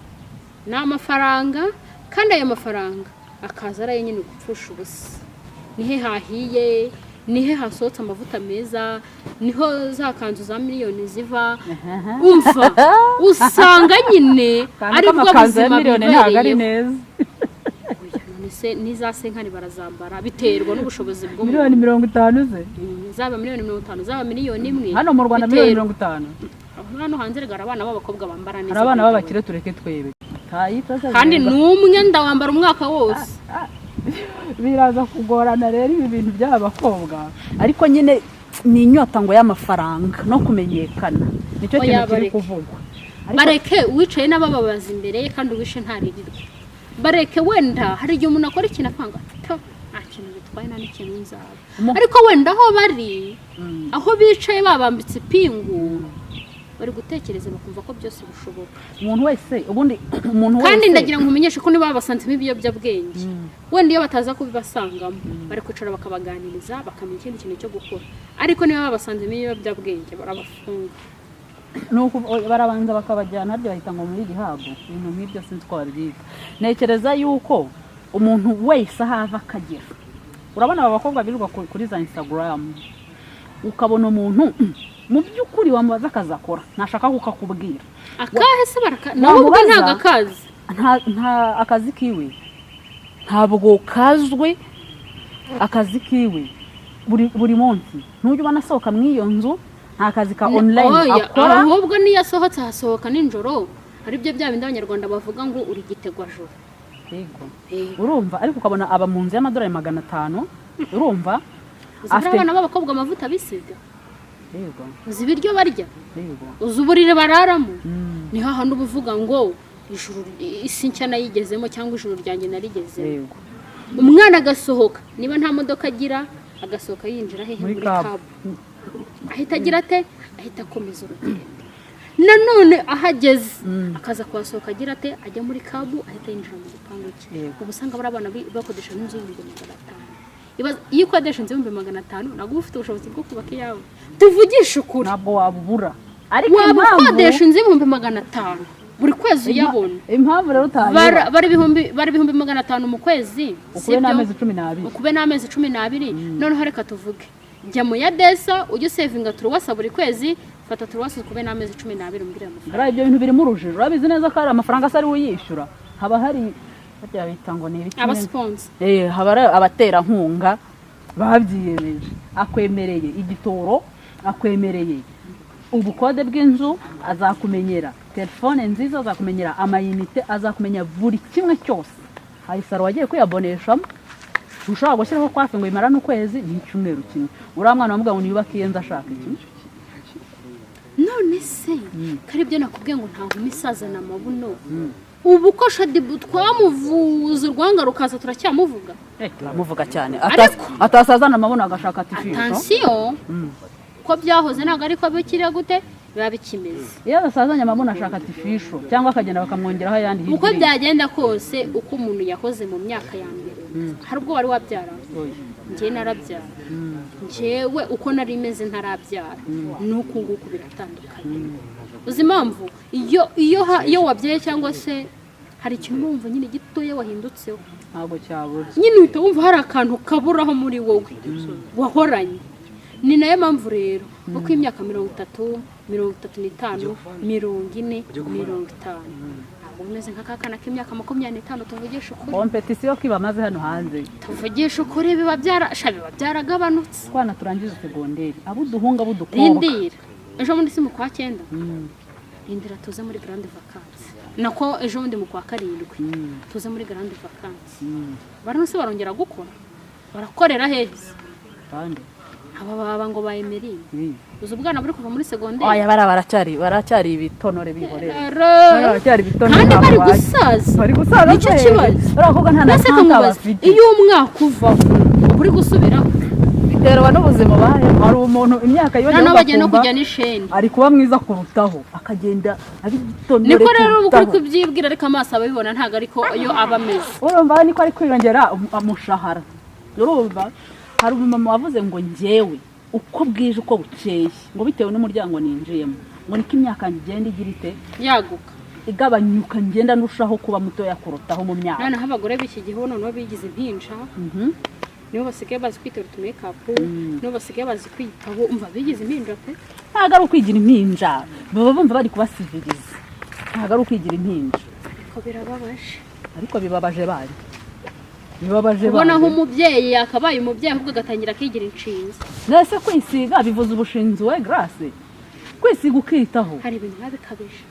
ni amafaranga, kandi ayo mafaranga akaza ari nyine gupfusha ubusa. Nihe hahiye, nihe hasohotse amavuta meza, niho za kanzu za miliyoni ziva. Umva usanga nyine ari bwo buzima bibereyeho. Se niza senkani barazambara biterwa n'ubushobozi bwo miliyoni 50 ze zaba miliyoni 50 zaba miliyoni 1 hano mu Rwanda miliyoni 50. Hano hanze regara abana b'abakobwa bambara neza. Hari abana b'abakire tureke twebe kandi n'umwe ndawambara umwaka wose. Biraza kugorana rero ibi bintu by'abakobwa, ariko nyine ni inyota ngo y'amafaranga no kumenyekana nicyo kintu kiri kuvugwa. Bareke uwicaye n'abababaza imbere ye kandi uwishe ntaririrwe. Bareke wenda hari igihe umuntu akora ikintu akanga nta kintu bitwaye nta n'ikintu nzaba, ariko wenda aho bari aho bicaye babambitse ipingu bari gutekereza bakumva ko byose bishoboka. Umuntu wese ubundi umuntu wese kandi ndagira ngo umenyeshe ko niba babasanzemo ibiyobyabwenge wenda iyo bataza kubibasangamo bari kwicara bakabaganiriza bakamenya ikindi kintu cyo gukora, ariko niba babasanzemo ibiyobyabwenge barabafunga. Nuko barabanza bakabajyana harya bahita ngo muri rehab, ibintu nk'ibyo sinzi ko babyita. Ntekereza yuko umuntu wese ahava akagera. Urabona aba bakobwa birirwa kuri za Instagram, ukabona umuntu mu by'ukuri wamubaza akazi akora ntashaka kukakubwira. Akahe se baraka nawe ubwo ntago akazi nta akazi kiwe ntabwo kazwe, akazi kiwe buri munsi ntujya ubona asohoka mu iyo nzu nta kazi ka online akora, ahubwo niyo asohotse hasohoka nijoro. Ari byo bya bindi abanyarwanda bavuga ngo uri gitegwa joro. Yego urumva, ariko ukabona aba mu nzu y'amadolari 500. Urumva afite abana b'abakobwa amavuta bisiga. Yego uzi ibiryo barya, yego uzi uburiri bararamo. Ni hahandi ubuvuga ngo ijuru isi nshya nayigezemo cyangwa ijuru ryanjye narigezemo. Yego umwana agasohoka niba nta modoka agira agasohoka yinjira hehe muri cab, ahita agira ate, ahita akomeza urugendo. Nanone ahageze akaza kuhasohoka agira ate, ajya muri kabu ahita yinjira mu gipangu cye. Ubu usanga bari abana bakodesha n'inzu y'500,000. Iyo ukodesha inzu y'500,000 ntabwo uba ufite ubushobozi bwo kubaka iyawe. Tuvugishe ukuri ntabwo wabubura, ariko waba ukodesha inzu y'500,000 buri kwezi uyabona. Impamvu rero utayibura bari 500,000 mu kwezi, ukube n'amezi 12, ukube n'amezi 12. Noneho reka tuvuge jya mu ya desa ujye usevinga turuwasa buri kwezi, fata turuwasa ukube n'amezi 12 umbwire amafaranga. Ibyo bintu birimo urujijo, urabizi neza ko ari amafaranga asa ari uyishyura. Haba hari bajya bita ngo ni ibiki, abasponse, haba ari abaterankunga babyiyemeje, akwemereye igitoro, akwemereye ubukode bw'inzu, Azakumenyera telefone nziza, azakumenyera amayinite, azakumenya buri kimwe cyose. Hari salon wagiye kwiyaboneshamo, ntushobora gushyiraho coiffe ngo bimarane ukwezi n'icyumweru kimwe. Uriya mwana wamubwira ngo niyubake iye nzu, ashaka iki? None se kari ibyo nakubwiye ngo nta nkumi isazana amabuno? Ubu ko Shaddyboo twamuvuza urwanga rukaza, turacyamuvuga. Turamuvuga cyane. Ariko- Atasazana amabuno agashaka artificial. Attention, ko byahoze ntabwo ariko bikiri gute, biba bikimeze. Iyo adasazanye amabuno ashaka artificial cyangwa akagenda bakamwongeraho ayandi hirya Uko iriya. byagenda kose, uko umuntu yahoze mu myaka ya mbere, hari ubwo wari wabyara? Oya. Njyewe narabyara. Njyewe uko nari meze ntarabyara n'uku nguku biratandukanye. Uzi impamvu? Iyo wabyaye cyangwa se hari ikintu uba wumva nyine gitoya wahindutseho. Ntabwo cyabura. Nyine uhita wumva hari akantu kaburaho muri wowe wahoranye. Ni nayo mpamvu rero uko imyaka 30, 35, 40, 50, ntabwo umeze nka kakana k'imyaka 25. Tuvugisha ukuri. Compétition ko ibamaze hano hanze. Tuvugisha ukuri, biba byaragabanutse. Twana turangiza segonderi, abo uduhunga, abo udukobwa. Rindira, ejo bundi si mu kwa cyenda? Rindira tuze muri grandes vacances, nako ejo bundi mu kwa karindwi tuze muri grandes vacances. Barano se barongera gukora, barakorera heza? Kandi Aba baba ngo ba Emeline, uzi ubwana buri kuva muri segonderi? Oya, bariya baracyari ibitonore, bihorera. Rero, Bariya baracyari ibitonore. Kandi Ntabwo bari bazi. gusaza. Bari gusaza Nicyo se. kibazo. Bariya bakobwa nta na Mbese santa kamubaza, bafite. iyo umwaka uvaho uba uri gusubiraho? Biterwa n'ubuzima ubayemo. Hari umuntu imyaka yongera Noneho bagiye no ugakumva kujya n'isheni. ari kuba mwiza kurutaho, akagenda ari igitonore Niko rero uba uri kurutaho. kubyibwira, ariko amaso ababibona ntabwo ariko iyo aba ameze. Urumva niko ari kwiyongera umushahara. Urumva hari umumama wavuze ngo njyewe uko bwije uko bukeye, ngo bitewe n'umuryango ninjiyemo, ngo niko imyaka yanjye igenda igira ite? Yaguka. Igabanyuka, ngenda ndushaho kuba mutoya kurutaho mu myaka. Noneho abagore b'iki gihe bo noneho bigize impinja. Nibo basigaye bazi kwitera utumakeup, nibo basigaye bazi kwiyitaho. Umva, bigize impinja pe. Ntabwo ari ukwigira impinja, baba bumva bari kubasiviriza. Ntabwo ari ukwigira impinja. Ariko birababaje. Ariko bibabaje bari bibabaje Ubona bande. nk'umubyeyi yakabaye umubyeyi, ahubwo agatangira akigira inshinzi. Nese kwisiga bivuze ubushinzi? We Grace, kwisiga ukitaho. Hari ibintu biba bikabije.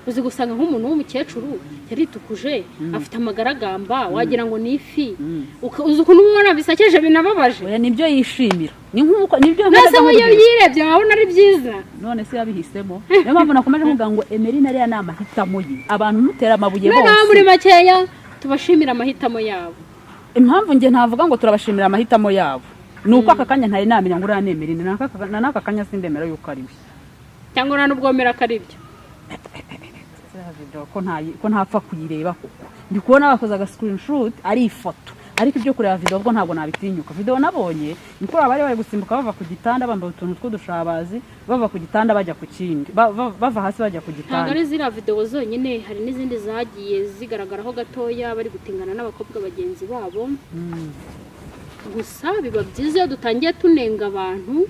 Uzi gusanga nk'umuntu w'umukecuru yaritukuje, afite amagaragamba wagira ngo ni ifi. Uzi ukuntu uba ubona bisakeje, binababaje. Oya, nibyo yishimira, ni nk'uko nibyo Nase nkomeza we iyo nkubwira. yirebye wabona ari byiza. None se yabihisemo? Niyo mpamvu nakomeje kuvuga ngo Emeline ariya ni amahitamo ye. Abantu mutera amabuye Noneho muri bose. makeya tubashimira amahitamo yabo. Impamvu njye ntavuga ngo turabashimira amahitamo yabo ni uko aka kanya ntari namenya ngo uriya ni Emeline. Na n'aka kanya sindemera yuko ari we. Cyangwa nta n'ubwo wemera ko ari byo. Video ko ntapfa kuyireba, kuko ndi kubona bakoze aga screenshot ari ifoto, ariko ibyo kureba video bwo ntabwo nabitinyuka. Video nabonye niko bari bari gusimbuka bava ku gitanda, bambaye utuntu tw'udushabazi, bava ku gitanda bajya ku kindi, bava hasi bajya ku Ntabwo gitanda. ari ziriya videwo zonyine, hari n'izindi zagiye zigaragaraho gatoya bari gutingana n'abakobwa bagenzi babo. Gusa biba byiza iyo dutangiye tunenga abantu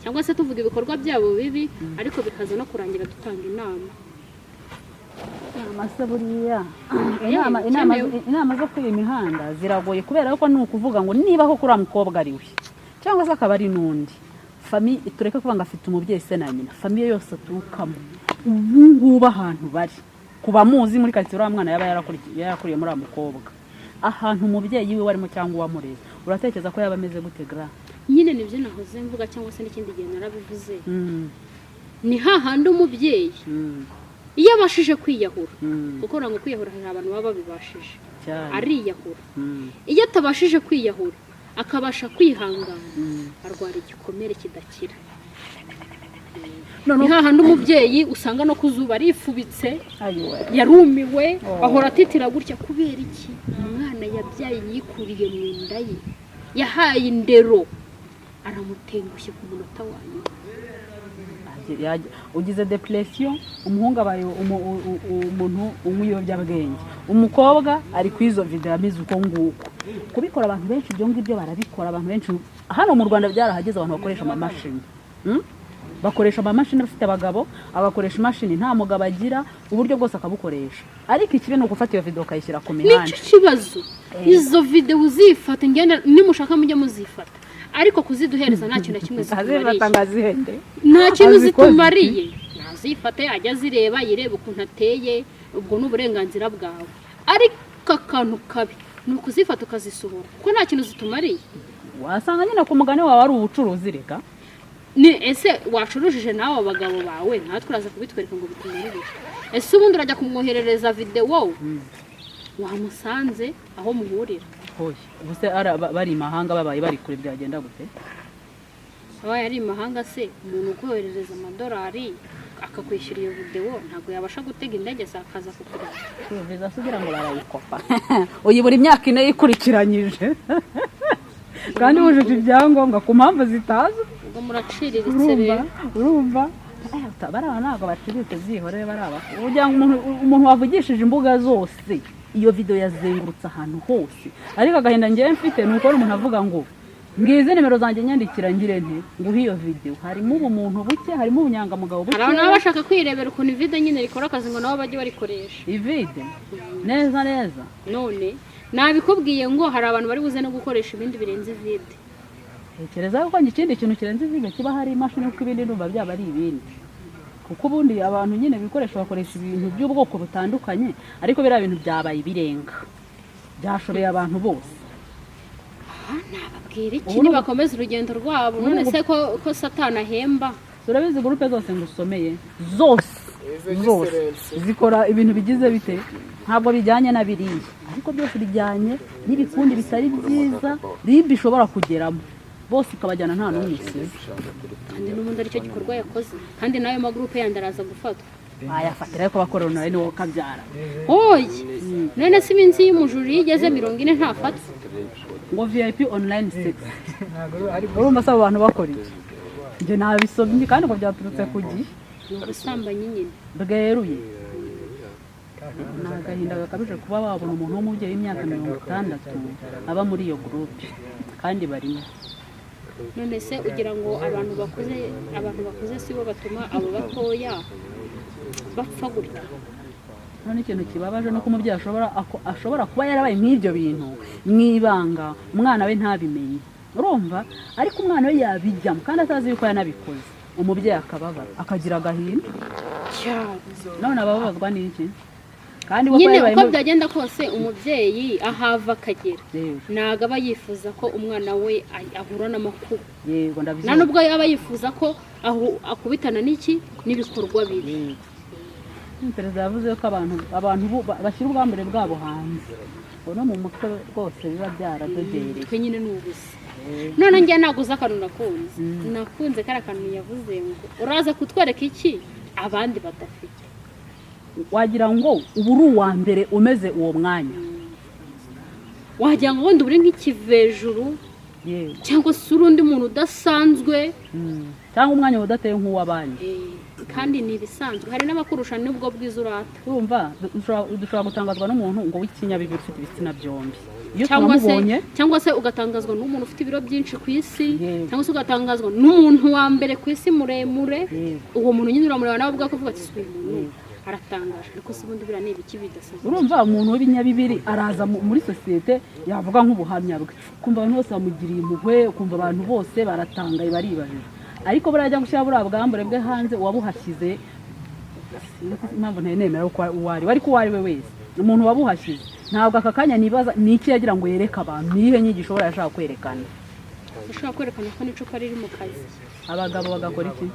cyangwa se tuvuga ibikorwa byabo bibi, ariko bikaza no kurangira dutanga inama. Inama se buriya Oya, inama bikenewe. Inama zo kuri iyi mihanda ziragoye, kubera ko ni ukuvuga ngo niba koko uriya mukobwa ari we cyangwa se akaba ari n'undi, famille, tureke kuvuga ngo afite umubyeyi se na nyina, famille yose aturukamo ubu ngubu ahantu bari ku bamuzi muri karitsiye, uriya mwana yaba yarakuriye muri uriya mukobwa, ahantu umubyeyi we warimo cyangwa uwamureze, uratekereza ko yaba ameze gute, Gra? Nyine nibyo nahoze mvuga, cyangwa se n'ikindi gihe narabivuze, ni hahandi umubyeyi iyo abashije kwiyahura, kuko ngo kwiyahura hari abantu baba babibashije, Cyane. ariyahura. Iyo atabashije kwiyahura, akabasha kwihangana, arwara igikomere kidakira. Noneho Ni hahandi umubyeyi usanga no ku zuba arifubitse, Ayiwe. yarumiwe, Oh. ahora atitira gutya. Kubera iki? Umwana yabyaye, yikuriye mu nda ye, yahaye indero, aramutengushye ku munota wa nyuma. Ugize depression, umuhungu abaye umuntu unywa ibiyobyabwenge, umukobwa ari kuri izo video ameze uko nguko. Kubikora abantu benshi ibyo ngibyo barabikora. Abantu benshi hano mu Rwanda byarahageze, abantu bakoresha amamashini. Bakoresha amamashini bafite abagabo, agakoresha imashini nta mugabo agira, uburyo bwose akabukoresha. Ariko ikibi ni ugufata iyo video ukayishyira ku mihanda. Nicyo kibazo. Izo videwo uzifata, ngenda nimushaka mujye muzifata, ariko kuziduhereza nta kintu na kimwe zitumariye. Azifata ngo azihende. Nta kintu Azikoze iki? zitumariye. Uzifate ajya azireba, yirebe ukuntu ateye, ubwo ni uburenganzira bwawe. Ariko akantu kabi ni ukuzifata ukazisohora, kuko nta kintu zitumariye. Wasanga nyine ku mugani wawe ari ubucuruzi reka. Ni ese wacurujije nawe abagabo bawe, natwe uraza kubitwereka ngo bitumarire? Ese ubundi urajya kumwoherereza videwo wamusanze aho muhurira? Hoya, ubu se bari imahanga, babaye bari kure, byagenda gute? Abaye ari imahanga se, umuntu ukoherereza amadolari akakwishyura iyo videwo ntabwo yabasha gutega indege akaza kukureba? Viza se ugira ngo barayikopa? Uyibura imyaka 4 yikurikiranyije kandi wujuje ibyangombwa ku mpamvu zitazwi. Ubwo muraciriritse. Urumva? Rero Urumva, bariya ntabwo baciriritse, byihorere. Bariya ugira ngo umuntu wavugishije imbuga zose, iyo video yazengurutse ahantu hose. Ariko agahinda ngewe mfite ni uko umuntu avuga ngo ngizi nimero zanjye, nyandikira, ngire nte nguhe iyo video. Harimo ubumuntu buke, harimo ubunyangamugayo buke. Hari abantu baba bashaka kwirebera ukuntu ivide nyine rikora akazi, ngo nabo bajye barikoresha. Ivide neza neza. None nabikubwiye ngo hari abantu bari buze no gukoresha ibindi birenze ivide. Tekereza ko ikindi kintu kirenze ivide kiba hari imashini, kuko ibindi ndumva byaba ari ibindi, kuko ubundi abantu nyine ibikoresho bakoresha ibintu by'ubwoko butandukanye, ariko biriya bintu byabaye ibirenga, byashobeye abantu bose. Nababwira iki? Ubu ni Nibakomeza urugendo rwabo. Ubu None se ko Satani ahemba? Urabizi, gurupe zose ngusomeye zose zose zikora ibintu bigize bite? Ntabwo bijyanye na biriya, ariko byose bijyanye n'ibikundi bitari byiza RIB ishobora kugeramo bose ikabajyana nta n'umwe isize. Kandi n'ubundi aricyo gikorwa yakoze, kandi n'ayo magurupe yandi araza gufatwa. Bayafatira, ariko bakorera nawe niwo kabyara. Oye, none se iminsi y'umujura iyo igeze 40 ntafatwa? Ngo VIP online sex. Urumva se abo bantu bakora iki? Njye nabisomye kandi ngo byaturutse ku gihe. Ni ubusambanyi nyine. Bweruye. Ni agahinda gakabije kuba wabona umuntu w'umubyeyi w'imyaka 60 aba muri iyo gurupe kandi barimo. None se ugira ngo abantu bakuze si bo batuma abo batoya bapfa gutya? None ikintu kibabaje ni uko umubyeyi ashobora kuba yarabaye nk'ibyo bintu mu ibanga, umwana we ntabimenye, urumva? Ariko umwana we yabijyamo kandi atazi yuko yanabikoze, umubyeyi akababara, akagira agahinda. None abababazwa n'iki kandi we ko Nyine yabaye uko byagenda kose, umubyeyi ahava akagera Yego. ntabwo aba yifuza ko umwana we ahura n'amakuba. Yego. Nta Ndabyumva. nubwo aba yifuza ko akubitana n'iki, n'ibikorwa bibi. Perezida yavuze ko abantu bashyira ubwambure bwabo hanze, ngo no mu mutwe rwose biba byaradogereye. Twe nyine ni ubusa. None njye naguze akantu nakunze kariya kantu yavuze ngo uraza kutwereka iki abandi badafite. Wagira ngo ubu uri uwa mbere umeze uwo mwanya. Wagira ngo wenda uri nk'ikivejuru cyangwa se uri undi muntu udasanzwe. Cyangwa umwanya udateye nk'uw'abandi. Kandi ni ibisanzwe, hari n'abakurusha n'ubwo bwiza urata. Urumva, dushobora gutangazwa n'umuntu ngo w'ikinyabibiri, ufite ibitsina byombi, iyo Cyangwa se tunamubonye. Cyangwa se ugatangazwa n'umuntu ufite ibiro byinshi ku isi, cyangwa se ugatangazwa n'umuntu wa mbere ku isi muremure. Uwo muntu nyine uramureba nawe ubwawe ukavuga ati: "Si uyu muntu aratangaje, ariko se ubundi buriya ni ibiki bidasanzwe?" Urumva, umuntu w'ibinyabibiri araza muri sosiyete, yavuga nk'ubuhamya bwe, ukumva abantu bose bamugiriye impuhwe, ukumva abantu bose baratangaye, baribajije. Ariko buriya ajya gushyira buriya bwambure bwe hanze, uwabuhashyize, sinzi impamvu ntari nemera ko uwo ari we, ariko uwo ari we wese, umuntu wabuhashyize, ntabwo aka kanya nibaza ni iki yagira ngo yereke abantu, ni iyihe nyigisho buriya yashaka kwerekana. Ushobora kwerekana ko n'icupa riri mu kazi. Abagabo bagakora iki?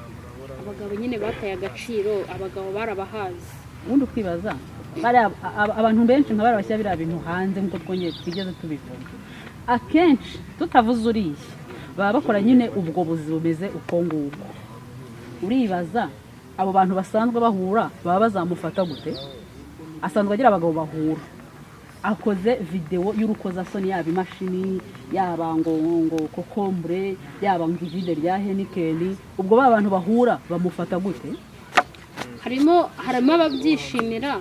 Abagabo nyine bataye agaciro, abagabo barabahaze. Ubundi ukibaza bariya abantu benshi nka bariya bashyira biriya bintu hanze, nk'uko twongeye twigeze tubivuga akenshi, tutavuze uriya, baba bakora nyine ubwo buzi bumeze uko nguko. Uribaza abo bantu basanzwe bahura baba bazamufata gute? Asanzwe agira abagabo bahura, akoze videwo y'urukozasoni, yaba imashini, yaba ngo kokombure, yaba ngo ivide rya Heineken, ubwo ba bantu bahura bamufata gute? Harimo ababyishimira,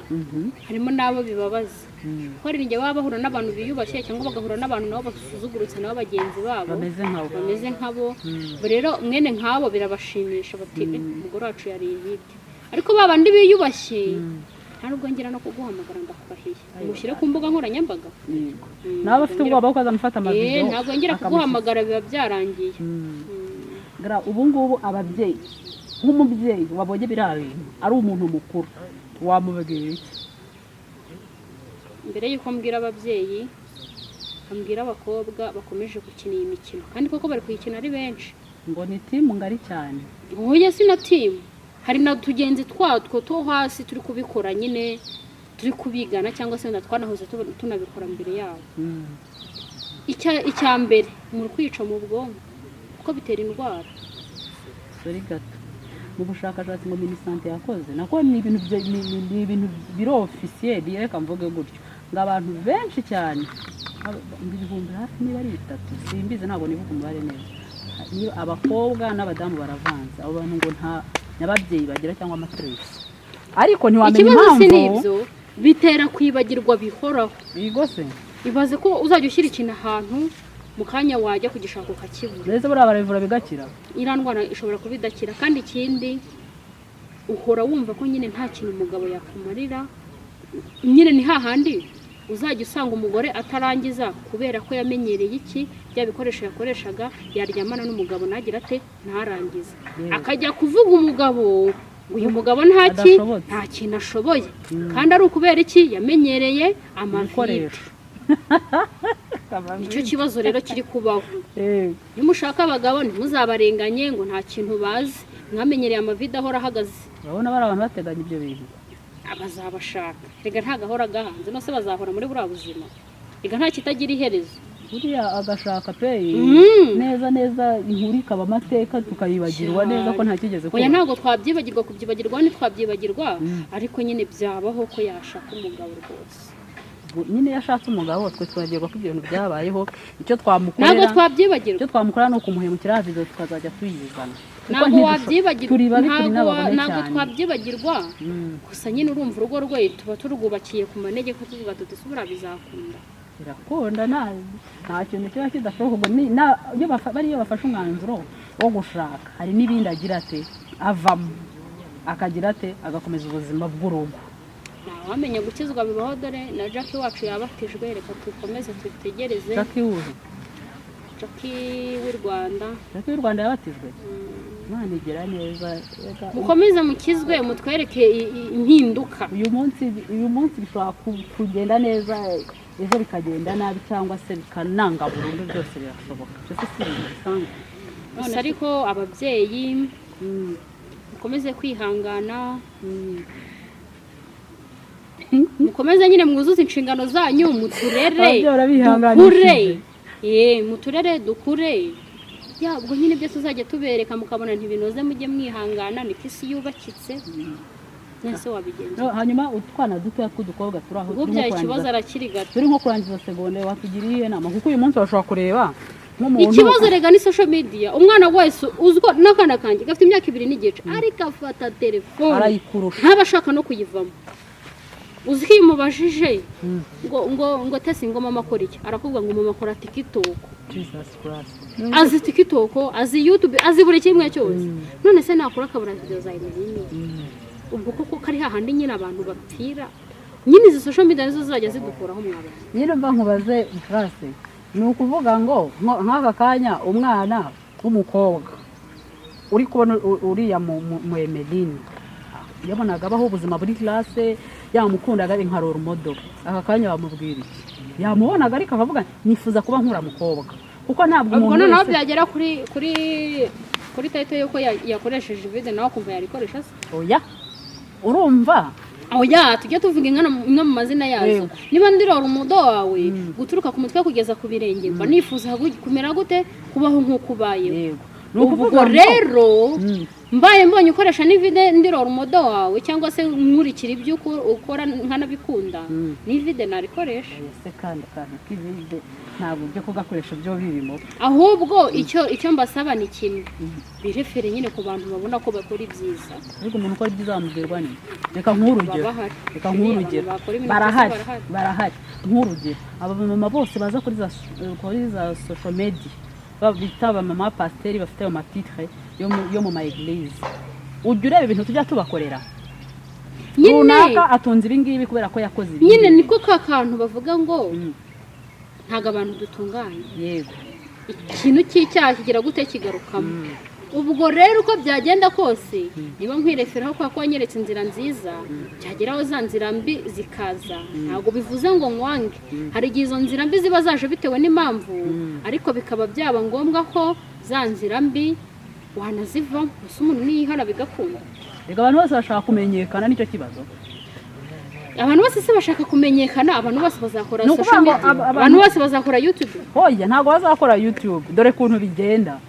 harimo n'abo bibabaza, kuko hari igihe baba bahura n'abantu biyubashye, cyangwa bagahura n'abantu nabo basuzuguritse, nabo bagenzi babo bameze nkabo. Bameze nkabo. Ubwo rero mwene nk'abo birabashimisha, bati: "Eh, umugore wacu yariye hirya." Ariko ba bandi biyubashye, nta nubwo ngira no kuguhamagara, ndakurahiye, umushyire ku mbuga nkoranyambaga. Yego, nawe bafite ubwoba ko azamufata amavidewo Ntabwo ngira akamushyira. kuguhamagara, biba byarangiye. Gra, ubu ngubu ababyeyi nk'ubu Nk'umubyeyi wabonye biriya bintu ari umuntu mukuru, wamubwira iki? Mbere y'uko mbwira ababyeyi, mbwira abakobwa bakomeje gukina iyi mikino, kandi koko bari kuyikina ari benshi. Ngo ni team ngari cyane. Oya, si na team, hari na tugenzi twatwo two hasi turi kubikora nyine, turi kubigana, cyangwa se wenda twanahoze tunabikora mbere yabo. Icya mbere, muri kwica mu bwonko, kuko bitera indwara. Sorry gato, mu bushakashatsi ngo MINISANTE yakoze, nako ni ibintu ni ibintu biri officiel, reka mvuge gutyo, ngo abantu benshi cyane, ngo ibihumbi hafi niba ari 3, simbizi, ntabwo nibuka umubare neza. Niba abakobwa n'abadamu baravanze, abo bantu ngo nta nyababyeyi bagira cyangwa amatirisi, ariko ntiwamenya Ikibazo si impamvu. n'ibyo, bitera kwibagirwa bihoraho. Bigo se. Ibaze ko uzajya ushyira ikintu ahantu, mu kanya wajya kugishaka ukakibura. Mbese buriya barabivura bigakira? Iriya ndwara ishobora kuba idakira. Kandi ikindi, uhora wumva ko nyine nta kintu umugabo yakumarira. Nyine ni hahandi uzajya usanga umugore atarangiza kubera ko yamenyereye iki, bya bikoresho yakoreshaga, yaryamana n'umugabo ntagira ate, ntarangize. Akajya kuvuga umugabo ngo uyu mugabo nta ki Adashobotse. nta kintu ashoboye, kandi ari ukubera iki? Yamenyereye amavide. Ibikoresho. Nicyo kibazo rero kiri kubaho. Nimushaka abagabo, ntimuzabarenganye ngo nta kintu bazi, mwamenyereye amavide ahora ahagaze. Urabona bari abantu bateganya ibyo bintu. Bazabashaka rega, nta gahora gahanze. No se bazahora muri buriya buzima? Rega nta kitagira iherezo. Buriya agashaka pe, neza neza, inkuru ikaba amateka, tukayibagirwa neza ko nta kigeze Oya, kuba. ntabwo twabyibagirwa, kubyibagirwa ntitwabyibagirwa, ariko nyine byabaho ko yashaka umugabo rwose. Nyine iyo ashatse umugabo, twe twibagirwa ko ibyo bintu byabayeho. Icyo twamukorera, Ntabwo twabyibagirwa. icyo twamukorera ni ukumuhemukira, video tukazajya tuyizana. Kuko Ntabwo wabyibagirwa. Turi babi, turi n'abagome Ntabwo cyane. twabyibagirwa. Gusa nyine urumva, urugo rwe tuba turwubakiye ku manegeka, tuvuga tuti: "Se buriya bizakunda?" Birakunda, nta kintu kiba kidashoboka. Ubwo iyo bariya bafashe umwanzuro wo gushaka, hari n'ibindi agira ate, avamo, akagira ate, agakomeza ubuzima bw'urugo. Ntawamenya, gukizwa bibaho. Dore na Jackie wacu yabatijwe, reka dukomeze dutegereze. Jackie wuhe? Jackie w'i Rwanda. Jackie w'u Rwanda yabatijwe? Imana igira neza. Mukomeze mukizwe, mutwereke impinduka. Uyu munsi bishobora kugenda neza, ejo bikagenda nabi, cyangwa se bikananga burundu, byose birashoboka. Byose si ibintu bisanzwe. Gusa ariko ababyeyi, mukomeze kwihangana, mukomeze nyine mwuzuze inshingano zanyu, muturere Ababyeyi barabihanganishije. dukure. Ye, muturere dukure. Ya, ubwo nyine ibyo tuzajya tubereka mukabona ntibinoze, mujye mwihangana, niko isi yubakitse. Nese wabigenza? No, hanyuma utwana dutoya tw'udukobwa turi aho, Ubwo turi nko byaye ikibazo, arakiri gato. Turi nko kurangiza segonderi, watugira iyihe nama? Kuko uyu munsi bashobora kureba nk'umuntu Ikibazo rega ni social media. Umwana wese uzwo n'akana kanjye gafite imyaka 2 n'igice, ariko afata telefone Arayikurusha. ntaba ashaka no kuyivamo. Uzi ko iyo umubajije ngo tesi, ngo mama akora iki, arakubwira ngo mama akora TikTok. Jesus Christ. Azi TikTok, azi YouTube, azi buri kimwe cyose. None se nakura akabura video za Emeline? Ubwo koko kari hahandi nyine abantu bapfira nyine, izi social media nizo zizajya zidukuraho mwabana. Nyine mva nkubaze Grace, ni ukuvuga ngo nk'aka kanya umwana w'umukobwa uri kubona uriya mu Emeline, yabonaga abaho ubuzima buri classe, yamukundaga ari nka role model, aka kanya bamubwira iki? Yamubonaga ariko akavuga nifuza kuba nkura mukobwa, kuko ntabwo Ubwo umuntu noneho wese byagera kuri title y'uko yakoresheje video, nawe akumva yarikoresha se? Oya, urumva. Oya, tujye tuvuga inka mu mazina yazo. Niba ndirora umudo wawe guturuka ku mutwe kugeza ku birenge, mba nifuza kumera gute, kubaho nk'uko ubayeho. Yego, ni Ubwo ukuvuga ngo rero mbaye mbonye ukoresha n'ivide, ndirora umudo wawe, cyangwa se nkurikira ibyo ukora nkanabikunda, n'ivide narikoresha. Ese kandi akantu k'ivide ntabwo byo kugakoresha byo birimo. Ahubwo icyo mbasaba ni kimwe: birefere nyine ku bantu babona ko bakora ibyiza. Ariko umuntu ukora ibyiza wamubwirwa ni reka nk'urugero. Baba bahari. Reka nk'urugero. Abantu bakora ibintu Barahari. byiza barahari. Barahari. Nk'urugero, aba mama bose baza kuri za social media, bita abamama pasiteri, bafite ayo matitre yo mu ma église, ujya ureba ibintu tujya tubakorera. Nyine Runaka atunze ibi ngibi kubera ko yakoze ibi Nyine ngibi. niko ka kantu bavuga ngo ntabwo abantu dutunganye. Ikintu cy'icyaha kigira gute, kigarukamo. Ubwo rero uko byagenda kose, niba nkwireferaho kwa ko wanyeretse inzira nziza, byageraho za nzira mbi zikaza, ntabwo bivuze ngo nkwange. Hari igihe izo nzira mbi ziba zaje bitewe n'impamvu, ariko bikaba byaba ngombwa ko za nzira mbi wanazivamo. Gusa umuntu niyihana bigakunda. Reka, abantu bose bashaka kumenyekana, nicyo kibazo. Abantu bose se bashaka kumenyekana? Abantu bose bazakora Ni ukuvuga social ngo media? abantu Abantu bose bazakora YouTube? Hoya, ntabwo bazakora YouTube. Dore ukuntu bigenda: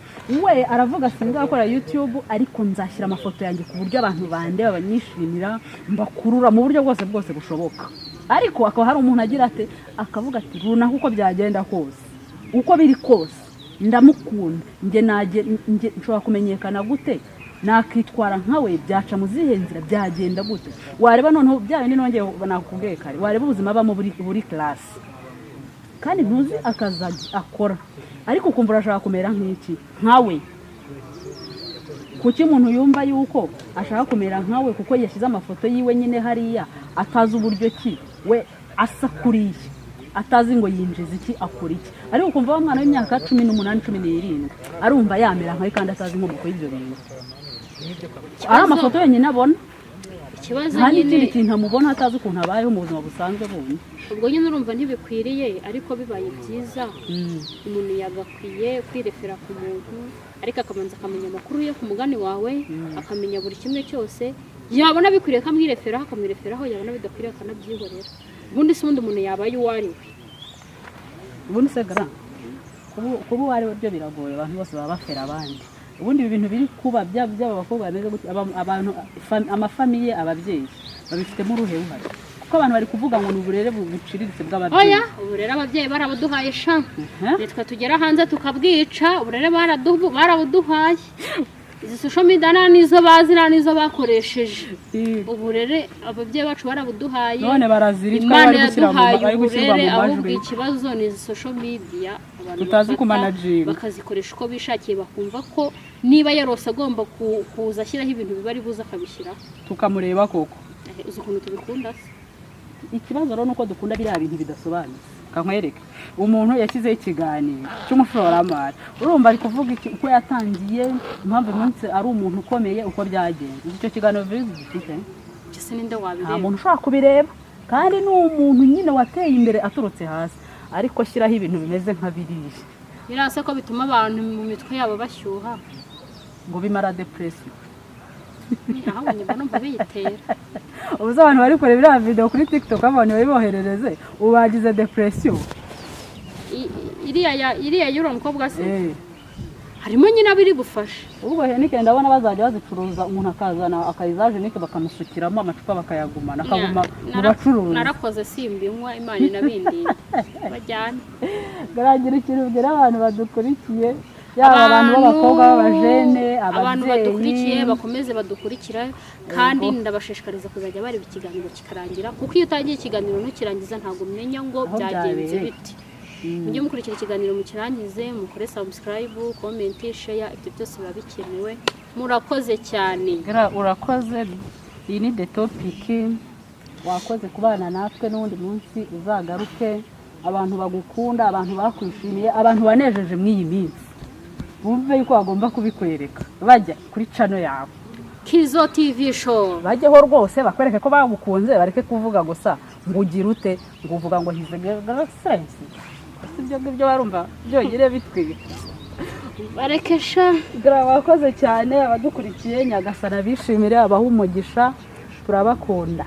we aravuga, sinzakora YouTube, ariko nzashyira amafoto yanjye ku buryo abantu bandeba banyishimira, mbakurura mu buryo bwose bwose bushoboka. Ariko akaba hari umuntu agira ate, akavuga ati runaka uko byagenda kose, uko biri kose ndamukunda, njye najye njye nshobora kumenyekana gute, nakitwara nkawe, byaca mu zihe nzira, byagenda gute? Wareba noneho bya bindi nongeye nakubwiye kare, wareba ubuzima abamo buri class, kandi ntuzi akazi akora, ariko ukumva urashaka kumera nk'iki, nkawe. Kuki umuntu yumva yuko ashaka kumera nkawe? Kuko yashyize amafoto yiwe nyine hariya, atazi uburyo ki we asa kuriya, atazi ngo yinjiza iki, akora iki, ariko ukumva wa mwana w'imyaka 18, 17 arumva yamera nkawe, kandi atazi inkomoko y'ibyo bintu, ari amafoto yonyine abona. Ikibazo nta n'ikindi nyine kintu amubona, atazi ukuntu abayeho mu buzima busanzwe bundi. Ubwo nyine urumva ntibikwiriye, ariko bibaye byiza umuntu yagakwiye kwirefera ku muntu, ariko akabanza akamenya amakuru ye ku mugani wawe, akamenya buri kimwe cyose. Yabona bikwiriye akamwireferaho, akamwireferaho, yabona bidakwiriye akanabyihorera. Ubundi se ubundi umuntu yabaye uwo ari we? Ubundi se gara, kuba uwo ari we byo biragoye. Abantu bose baba bafera abandi. Ubundi ibi bintu biri kuba by'aba bakobwa bameze gutya, abantu amafamiye, ababyeyi babifitemo uruhe ruhare? Kuko abantu bari kuvuga ngo ni uburere buciriritse bw'ababyeyi. Oya, ubu rero ababyeyi barabuduhaye sha. Nitwe tugera hanze tukabwica. Uburere barabuduhaye. Izi social media nta n'izo bazi, nta n'izo bakoresheje. Uburere ababyeyi bacu barabuduhaye. None barazira Imana bari gushyira mu yaduhaye bari gushyirwa uburere, mu ahubwo majwi. Ikibazo ni izi social media abantu Tutazi bafata, kumanaginga. bakazikoresha uko bishakiye, bakumva ko niba yarose agomba kuza ashyiraho ibintu biba ari buze akabishyiraho. Tukamureba koko. Uzi ukuntu tubikunda se? Ikibazo rero ni uko dukunda biriya bintu bidasobanutse. Kankwereke, umuntu yashyizeho ikiganiro cy'umushoramari, urumva ari kuvuga iki, uko yatangiye, impamvu uyu munsi ari umuntu ukomeye, uko byagenze. Uzi icyo kiganiro views gifite? Ese ninde Nta wabireba? muntu ushobora kubireba, kandi ni umuntu nyine wateye imbere aturutse hasi, ariko ashyiraho ibintu bimeze nka biriya. Birasa ko bituma abantu mu mitwe yabo bashyuha. Ngo bimara depression. Ahubwo nyuma numva biyitera. Ubu se abantu bari kureba iriya video kuri TikTok, abantu babiboherereze, ubu bagize depression? Iriya y'uriya mukobwa se? Eh. Harimo nyine abiri gufasha. Ubwo Heineken ndabona bazajya bazicuruza, umuntu akazana akayiza Heineken bakamusukiramo amacupa bakayagumana, akaguma mu bacuruzi. Narakoze simbinywa, Imana inabindinda, bajyane. Baragira ikintu ubwira abantu badukurikiye, yaba abantu b'abakobwa b'abajene, Abantu badukurikiye ababyeyi? bakomeze badukurikira, kandi ndabashishikariza kuzajya bareba ikiganiro kikarangira, kuko iyo utangiye ikiganiro ntukirangiza ntabwo umenya ngo Aho byagenze byabereye. bite. Mujye mukurikira ikiganiro mukirangize, mukore subscribe, comment, share, ibyo byose biba bikenewe. Murakoze cyane. Urakoze, iyi ni The Topic. Wakoze kubana natwe, n'ubundi munsi uzagaruke. Abantu bagukunda, abantu bakwishimiye, abantu banejeje muri iyi minsi, bumve yuko bagomba kubikwereka bajya kuri channel yawe. Kizo TV Show. Bajyeho rwose bakwereke ko bagukunze, bareke kuvuga gusa ngo ugire ute, ngo uvuga ngo hize excellence. Si ibyo ngibyo barumva byonyine bitwika. Bareke sha. Gra, wakoze cyane. Abadukurikiye, Nyagasana bishimire, abaha umugisha, turabakunda.